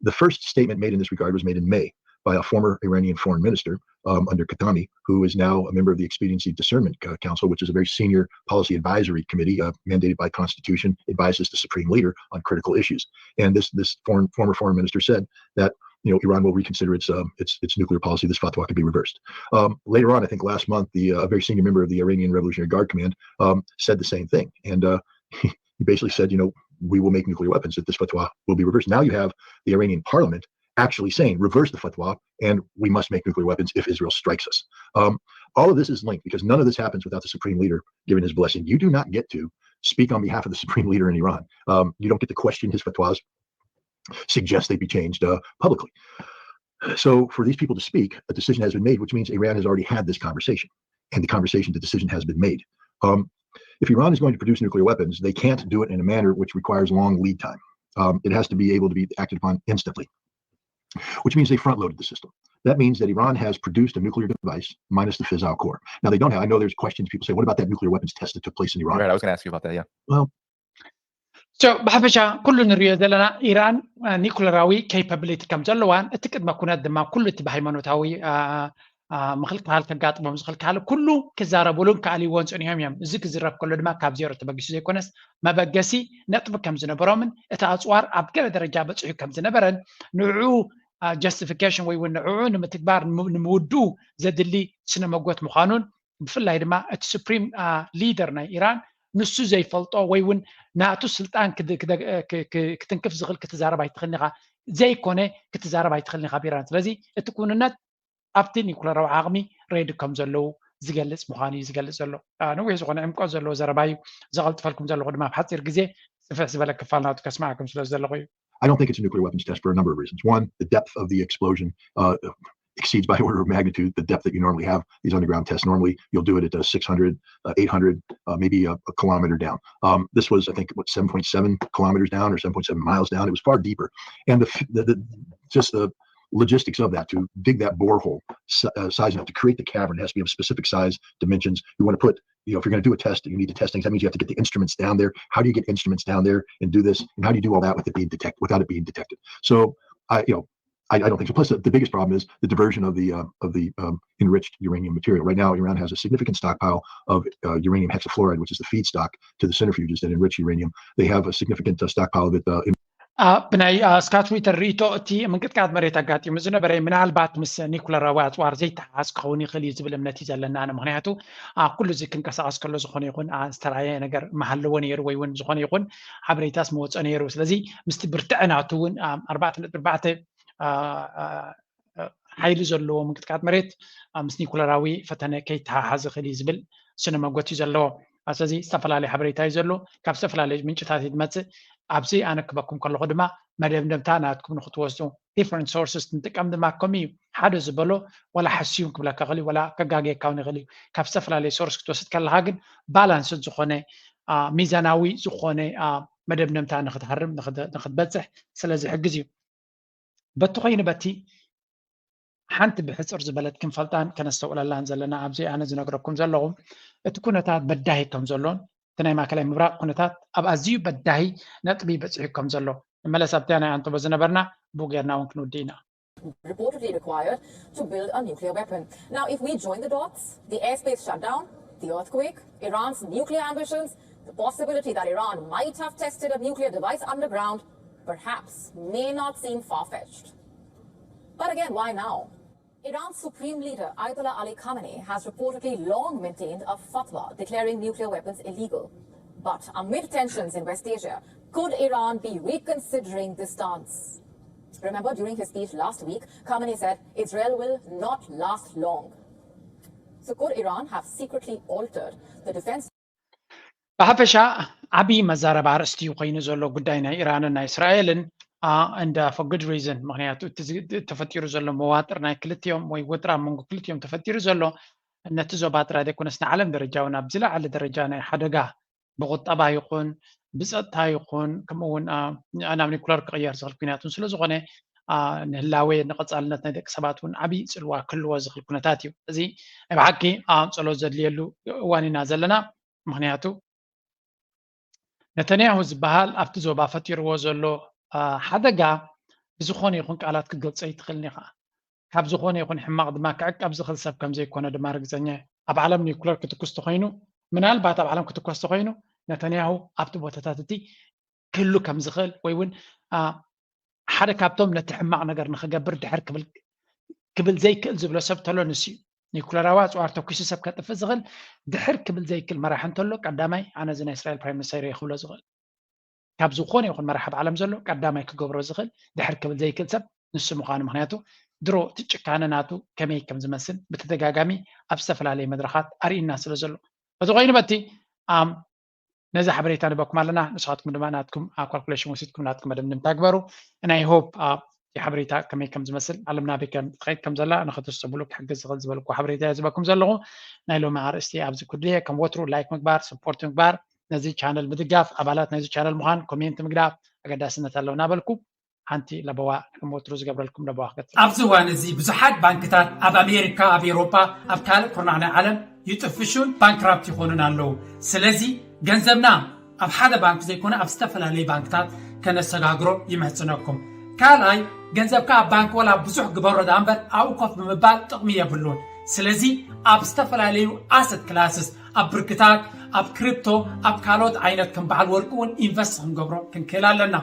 The first statement made in this regard was made in May by a former Iranian foreign minister um, under Khatami, who is now a member of the Expediency Discernment Council, which is a very senior policy advisory committee uh, mandated by constitution, advises the supreme leader on critical issues. And this, this foreign, former foreign minister said that you know, Iran will reconsider its, um, its, its nuclear policy. This fatwa could be reversed. Um, later on, I think last month, the uh, very senior member of the Iranian Revolutionary Guard Command um, said the same thing. And uh, he basically said, you know, we will make nuclear weapons if this fatwa will be reversed. Now you have the Iranian parliament actually saying, reverse the fatwa, and we must make nuclear weapons if Israel strikes us. Um, all of this is linked because none of this happens without the supreme leader giving his blessing. You do not get to speak on behalf of the supreme leader in Iran. Um, you don't get to question his fatwas, suggest they be changed uh, publicly. So for these people to speak, a decision has been made, which means Iran has already had this conversation, and the conversation, the decision has been made. Um, if Iran is going to produce nuclear weapons, they can't do it in a manner which requires long lead time. Um, it has to be able to be acted upon instantly, which means they front loaded the system. That means that Iran has produced a nuclear device minus the fissile core. Now, they don't have, I know there's questions, people say, what about that nuclear weapons test that took place in Iran? Right, I was going to ask you about that, yeah. Well, so ብሓፈሻ ኩሉ ንሪኦ ዘለና ኢራን ኒኩለራዊ ኬፓብሊቲ ከም ዘለዋን እቲ ቅድመ ኩነት ድማ ኩሉ እቲ ብሃይማኖታዊ ምኽልካል ከጋጥሞም ዝኽልካል ኩሉ ክዛረብሉን ክኣልይዎን ፀኒሖም እዮም። እዚ ክዝረብ ከሎ ድማ ካብ ዜሮ ተበጊሱ ዘይኮነስ መበገሲ ነጥቢ ከም ዝነበሮምን እቲ ኣፅዋር ኣብ ገለ ደረጃ በፂሑ ከም ዝነበረን ንዕኡ ጀስቲፊኬሽን ወይ እውን ንዕኡ ንምትግባር ንምውድኡ ዘድሊ ስነ መጎት ምዃኑን ብፍላይ ድማ እቲ ሱፕሪም ሊደር ናይ ኢራን ንሱ ዘይፈልጦ ወይ እውን ናቱ ስልጣን ክትንክፍ ዝኽእል ክትዛረብ ኣይትኽእልኒ ኢኻ ዘይኮነ ክትዛረብ ኣይትኽእልኒ ኢኻ ቢራን ስለዚ እቲ ክውንነት ኣብቲ ኒኩለራዊ ዓቕሚ ሬዲ ከም ዘለዉ ዝገልፅ ምዃኑ እዩ ዝገልፅ ዘሎ። ነዊሕ ዝኾነ ዕምቆት ዘለዎ ዘረባ እዩ ዘቐልጥፈልኩም ዘለኹ ድማ ኣብ ሓፂር ግዜ ስፍሕ ዝበለ ክፋል ናቱ ከስማዓኩም ስለ ዘለኹ እዩ። I don't think it's a nuclear weapons test for a number of reasons. One, the depth of the explosion uh, exceeds by order of magnitude the depth that you normally have these underground tests. Normally, you'll do it at uh, six hundred, uh, eight hundred, uh, maybe a, a, kilometer down. Um, this was, I think, what, seven point seven kilometers down or seven point seven miles down. It was far deeper. And the, the, the just the logistics of that to dig that borehole uh, size enough to create the cavern has to be of specific size, dimensions. You want to put you know, if you're going to do a test, you need to test things. That means you have to get the instruments down there. How do you get instruments down there and do this? And how do you do all that with it being detect without it being detected? So, I, you know, I, I don't think so. Plus, the, the biggest problem is the diversion of the uh, of the um, enriched uranium material. Right now, Iran has a significant stockpile of uh, uranium hexafluoride, which is the feedstock to the centrifuges that enrich uranium. They have a significant uh, stockpile of it uh, in ብናይ ስካት ሪተር ርእቶ እቲ ምንቅጥቃጥ መሬት ኣጋጢሙ ዝነበረ ምናልባት ምስ ኒኩለራዊ ኣፅዋር ዘይተሓዝ ክኸውን ይኽእል እዩ ዝብል እምነት እዩ ዘለና። ምክንያቱ ኩሉ እዚ ክንቀሳቀስ ከሎ ዝኾነ ይኹን ዝተለያየ ነገር መሃለዎ ነይሩ ወይ እውን ዝኾነ ይኹን ሓበሬታስ መወፀ ነይሩ። ስለዚ ምስቲ ብርትዐ ናቱ እውን ኣርባዕተ ነጥቢ ኣርባዕተ ሓይሊ ዘለዎ ምንቅጥቃጥ መሬት ምስ ኒኩለራዊ ፈተነ ከይተሓሓዝ ይኽእል እዩ ዝብል ስነ መጎት እዩ ዘለዎ። ስለዚ ዝተፈላለዩ ሓበሬታ እዩ ዘሎ። ካብ ዝተፈላለዩ ምንጭታት እዩ ዝመፅእ። ኣብዚ ኣነ ክበኩም ከለኹ ድማ መደምደምታ ናትኩም ንክትወስዱ different sources ንጥቀም ድማ ከም እዩ ሓደ ዝበሎ ዋላ ሓስዩን ክብለካ ክእል ወላ ከጋገየካ እውን ይኽእል እዩ። ካብ ዝተፈላለዩ ሶርስ ክትወስድ ከለካ ግን ባላንስድ ዝኾነ ሚዛናዊ ዝኾነ መደምደምታ ንክትሃርም ንክትበፅሕ ስለዝሕግዝ እዩ። በቲ ኮይኑ በቲ ሓንቲ ብሕፅር ዝበለት ክንፈልጣን ከነስተውዕለላን ዘለና ኣብዚ ኣነ ዝነግረኩም ዘለኹ እቲ ኩነታት በዳሂ ከም ዘሎን እቲ ናይ ማእከላይ ምብራቕ ኩነታት ኣብ ኣዝዩ በዳሂ ነጥቢ በፂሑ ከም ዘሎ ንመለስ ኣብታ ናይ ኣንቶቦ ዝነበርና ብኡ ጌርና እውን ክንውድእ ኢና። reportedly required to build a nuclear weapon. Now, if we join the dots, the airspace shutdown, the earthquake, Iran's nuclear ambitions, the possibility that Iran might have tested a nuclear device underground, perhaps, may not seem far fetched. But again, why now? Iran's supreme leader Ayatollah Ali Khamenei has reportedly long maintained a fatwa declaring nuclear weapons illegal. But amid tensions in West Asia, could Iran be reconsidering this stance? Remember, during his speech last week, Khamenei said Israel will not last long. So, could Iran have secretly altered the defense? ብሓፈሻ ዓብዪ መዛረባ ኣርእስቲ እዩ ኮይኑ ዘሎ ጉዳይ ናይ ኢራንን ናይ እስራኤልን and for good reason። ምክንያቱ እቲ ተፈጢሩ ዘሎ መዋጥር ናይ ክልቲኦም ወይ ውጥር ኣብ መንጎ ክልቲኦም ተፈጢሩ ዘሎ ነቲ ዞባ ጥራይ ዘይኮነስ ንዓለም ደረጃ እውን ኣብ ዝለዓለ ደረጃ ናይ ሓደጋ ብቁጠባ ይኹን ብፀጥታ ይኹን ከምኡ እውን ናብ ኒኩለር ክቕየር ዝኽእል ኩናት እውን ስለዝኾነ ንህላዌ ንቐፃልነት ናይ ደቂ ሰባት እውን ዓብዪ ፅልዋ ክህልዎ ዝኽእል ኩነታት እዩ። እዚ ናይ ብሓቂ ጸሎት ዘድልየሉ እዋን ኢና ዘለና። ምኽንያቱ ነተንያሁ ዝበሃል ኣብቲ ዞባ ፈጢርዎ ዘሎ ሓደጋ ብዝኾነ ይኹን ቃላት ክትገልጾ ኣይትኽእልን ኢኻ። ካብ ዝኾነ ይኹን ሕማቕ ድማ ክዕቀብ ዝኽእል ሰብ ከም ዘይኮነ ድማ ርግጸኛ እየ። ኣብ ዓለም ኒኩለር ክትኩስ ተኾይኑ፣ ምናልባት ኣብ ዓለም ክትኮስ ተኾይኑ፣ ነተንያሁ ኣብቲ ቦታታት እቲ ክህሉ ከም ዝኽእል ወይ እውን ሓደ ካብቶም ነቲ ሕማቕ ነገር ንኽገብር ድሕር ክብል ዘይክእል ዝብሎ ሰብ ተሎ ንሱ እዩ። ኒኩለራዊ ኣፅዋር ተኩሱ ሰብ ከጥፍእ ዝኽእል ድሕር ክብል ዘይክእል መራሒ እንተሎ ቀዳማይ ኣነ እዚ ናይ እስራኤል ፕራይም ሚኒስተር እየ ክብሎ ዝኽእል። ካብ ዝኾነ ይኹን መራሒ ኣብ ዓለም ዘሎ ቀዳማይ ክገብሮ ዝኽእል ድሕር ክብል ዘይክእል ሰብ ንሱ ምዃኑ፣ ምኽንያቱ ድሮ እቲ ጭካነ ናቱ ከመይ ከም ዝመስል ብተደጋጋሚ ኣብ ዝተፈላለየ መድረኻት ኣርእዩና ስለ ዘሎ። በቲ ኮይኑ በቲ ነዚ ሓበሬታ ንበኩም ኣለና። ንስኻትኩም ድማ ናትኩም ካልኩሌሽን ወሲድኩም ናትኩም መደምድምታ ግበሩ። ናይ ሆፕ እቲ ሓበሬታ ከመይ ከም ዝመስል፣ ዓለም ናበይ ከም ትኸይድ ከም ዘላ ንኸተስተብሉ ክሕግዝ ዝኽእል ዝበልኩ ሓበሬታ እየ ዝበኩም ዘለኹ። ናይ ሎሚ ኣርእስቲ ኣብዚ ክድየ። ከም ወትሩ ላይክ ምግባር፣ ሰፖርት ምግባር፣ ነዚ ቻነል ምድጋፍ፣ ኣባላት ናይዚ ቻነል ምዃን፣ ኮሜንት ምግዳፍ ኣገዳስነት ኣለዎ እናበልኩ ሓንቲ ለበዋ ከም ወትሩ ዝገብረልኩም ለበዋ ክገጽ። ኣብዚ እዋን እዚ ብዙሓት ባንክታት ኣብ ኣሜሪካ፣ ኣብ ኤውሮጳ፣ ኣብ ካልእ ኩርናዕ ናይ ዓለም ይጥፍሹን ባንክራፕት ይኾኑን ኣለዉ። ስለዚ ገንዘብና ኣብ ሓደ ባንክ ዘይኮነ ኣብ ዝተፈላለዩ ባንክታት ከነሰጋግሮ ይምሕጽነኩም። ካልኣይ፣ ገንዘብካ ኣብ ባንክ ወላ ብዙሕ ግበሮ ደኣ እምበር ኣብኡ ኮፍ ብምባል ጥቕሚ የብሉን። ስለዚ ኣብ ዝተፈላለዩ ኣሰት ክላስስ፣ ኣብ ብርክታት፣ ኣብ ክሪፕቶ፣ ኣብ ካልኦት ዓይነት ከም በዓል ወርቂ እውን ኢንቨስት ክንገብሮ ክንክእል ኣለና።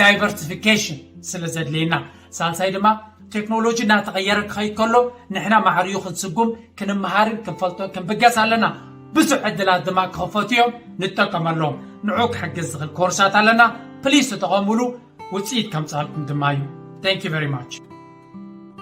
ዳይቨርሲፊኬሽን ስለ ዘድልየና። ሳልሳይ ድማ ቴክኖሎጂ እናተቐየረ ክኸይድ ከሎ ንሕና ማዕሪኡ ክንስጉም ክንመሃርን ክንፈልጦን ክንብገስ ኣለና። ብዙሕ ዕድላት ድማ ክኸፈቱ እዮም፣ ንጠቀመሎም። ንዑ ክሕግዝ ዝኽእል ኮርሳት ኣለና። ፕሊስ ተጠቐሙሉ፣ ውፅኢት ከምፅኣልኩም ድማ እዩ። Thank you very much።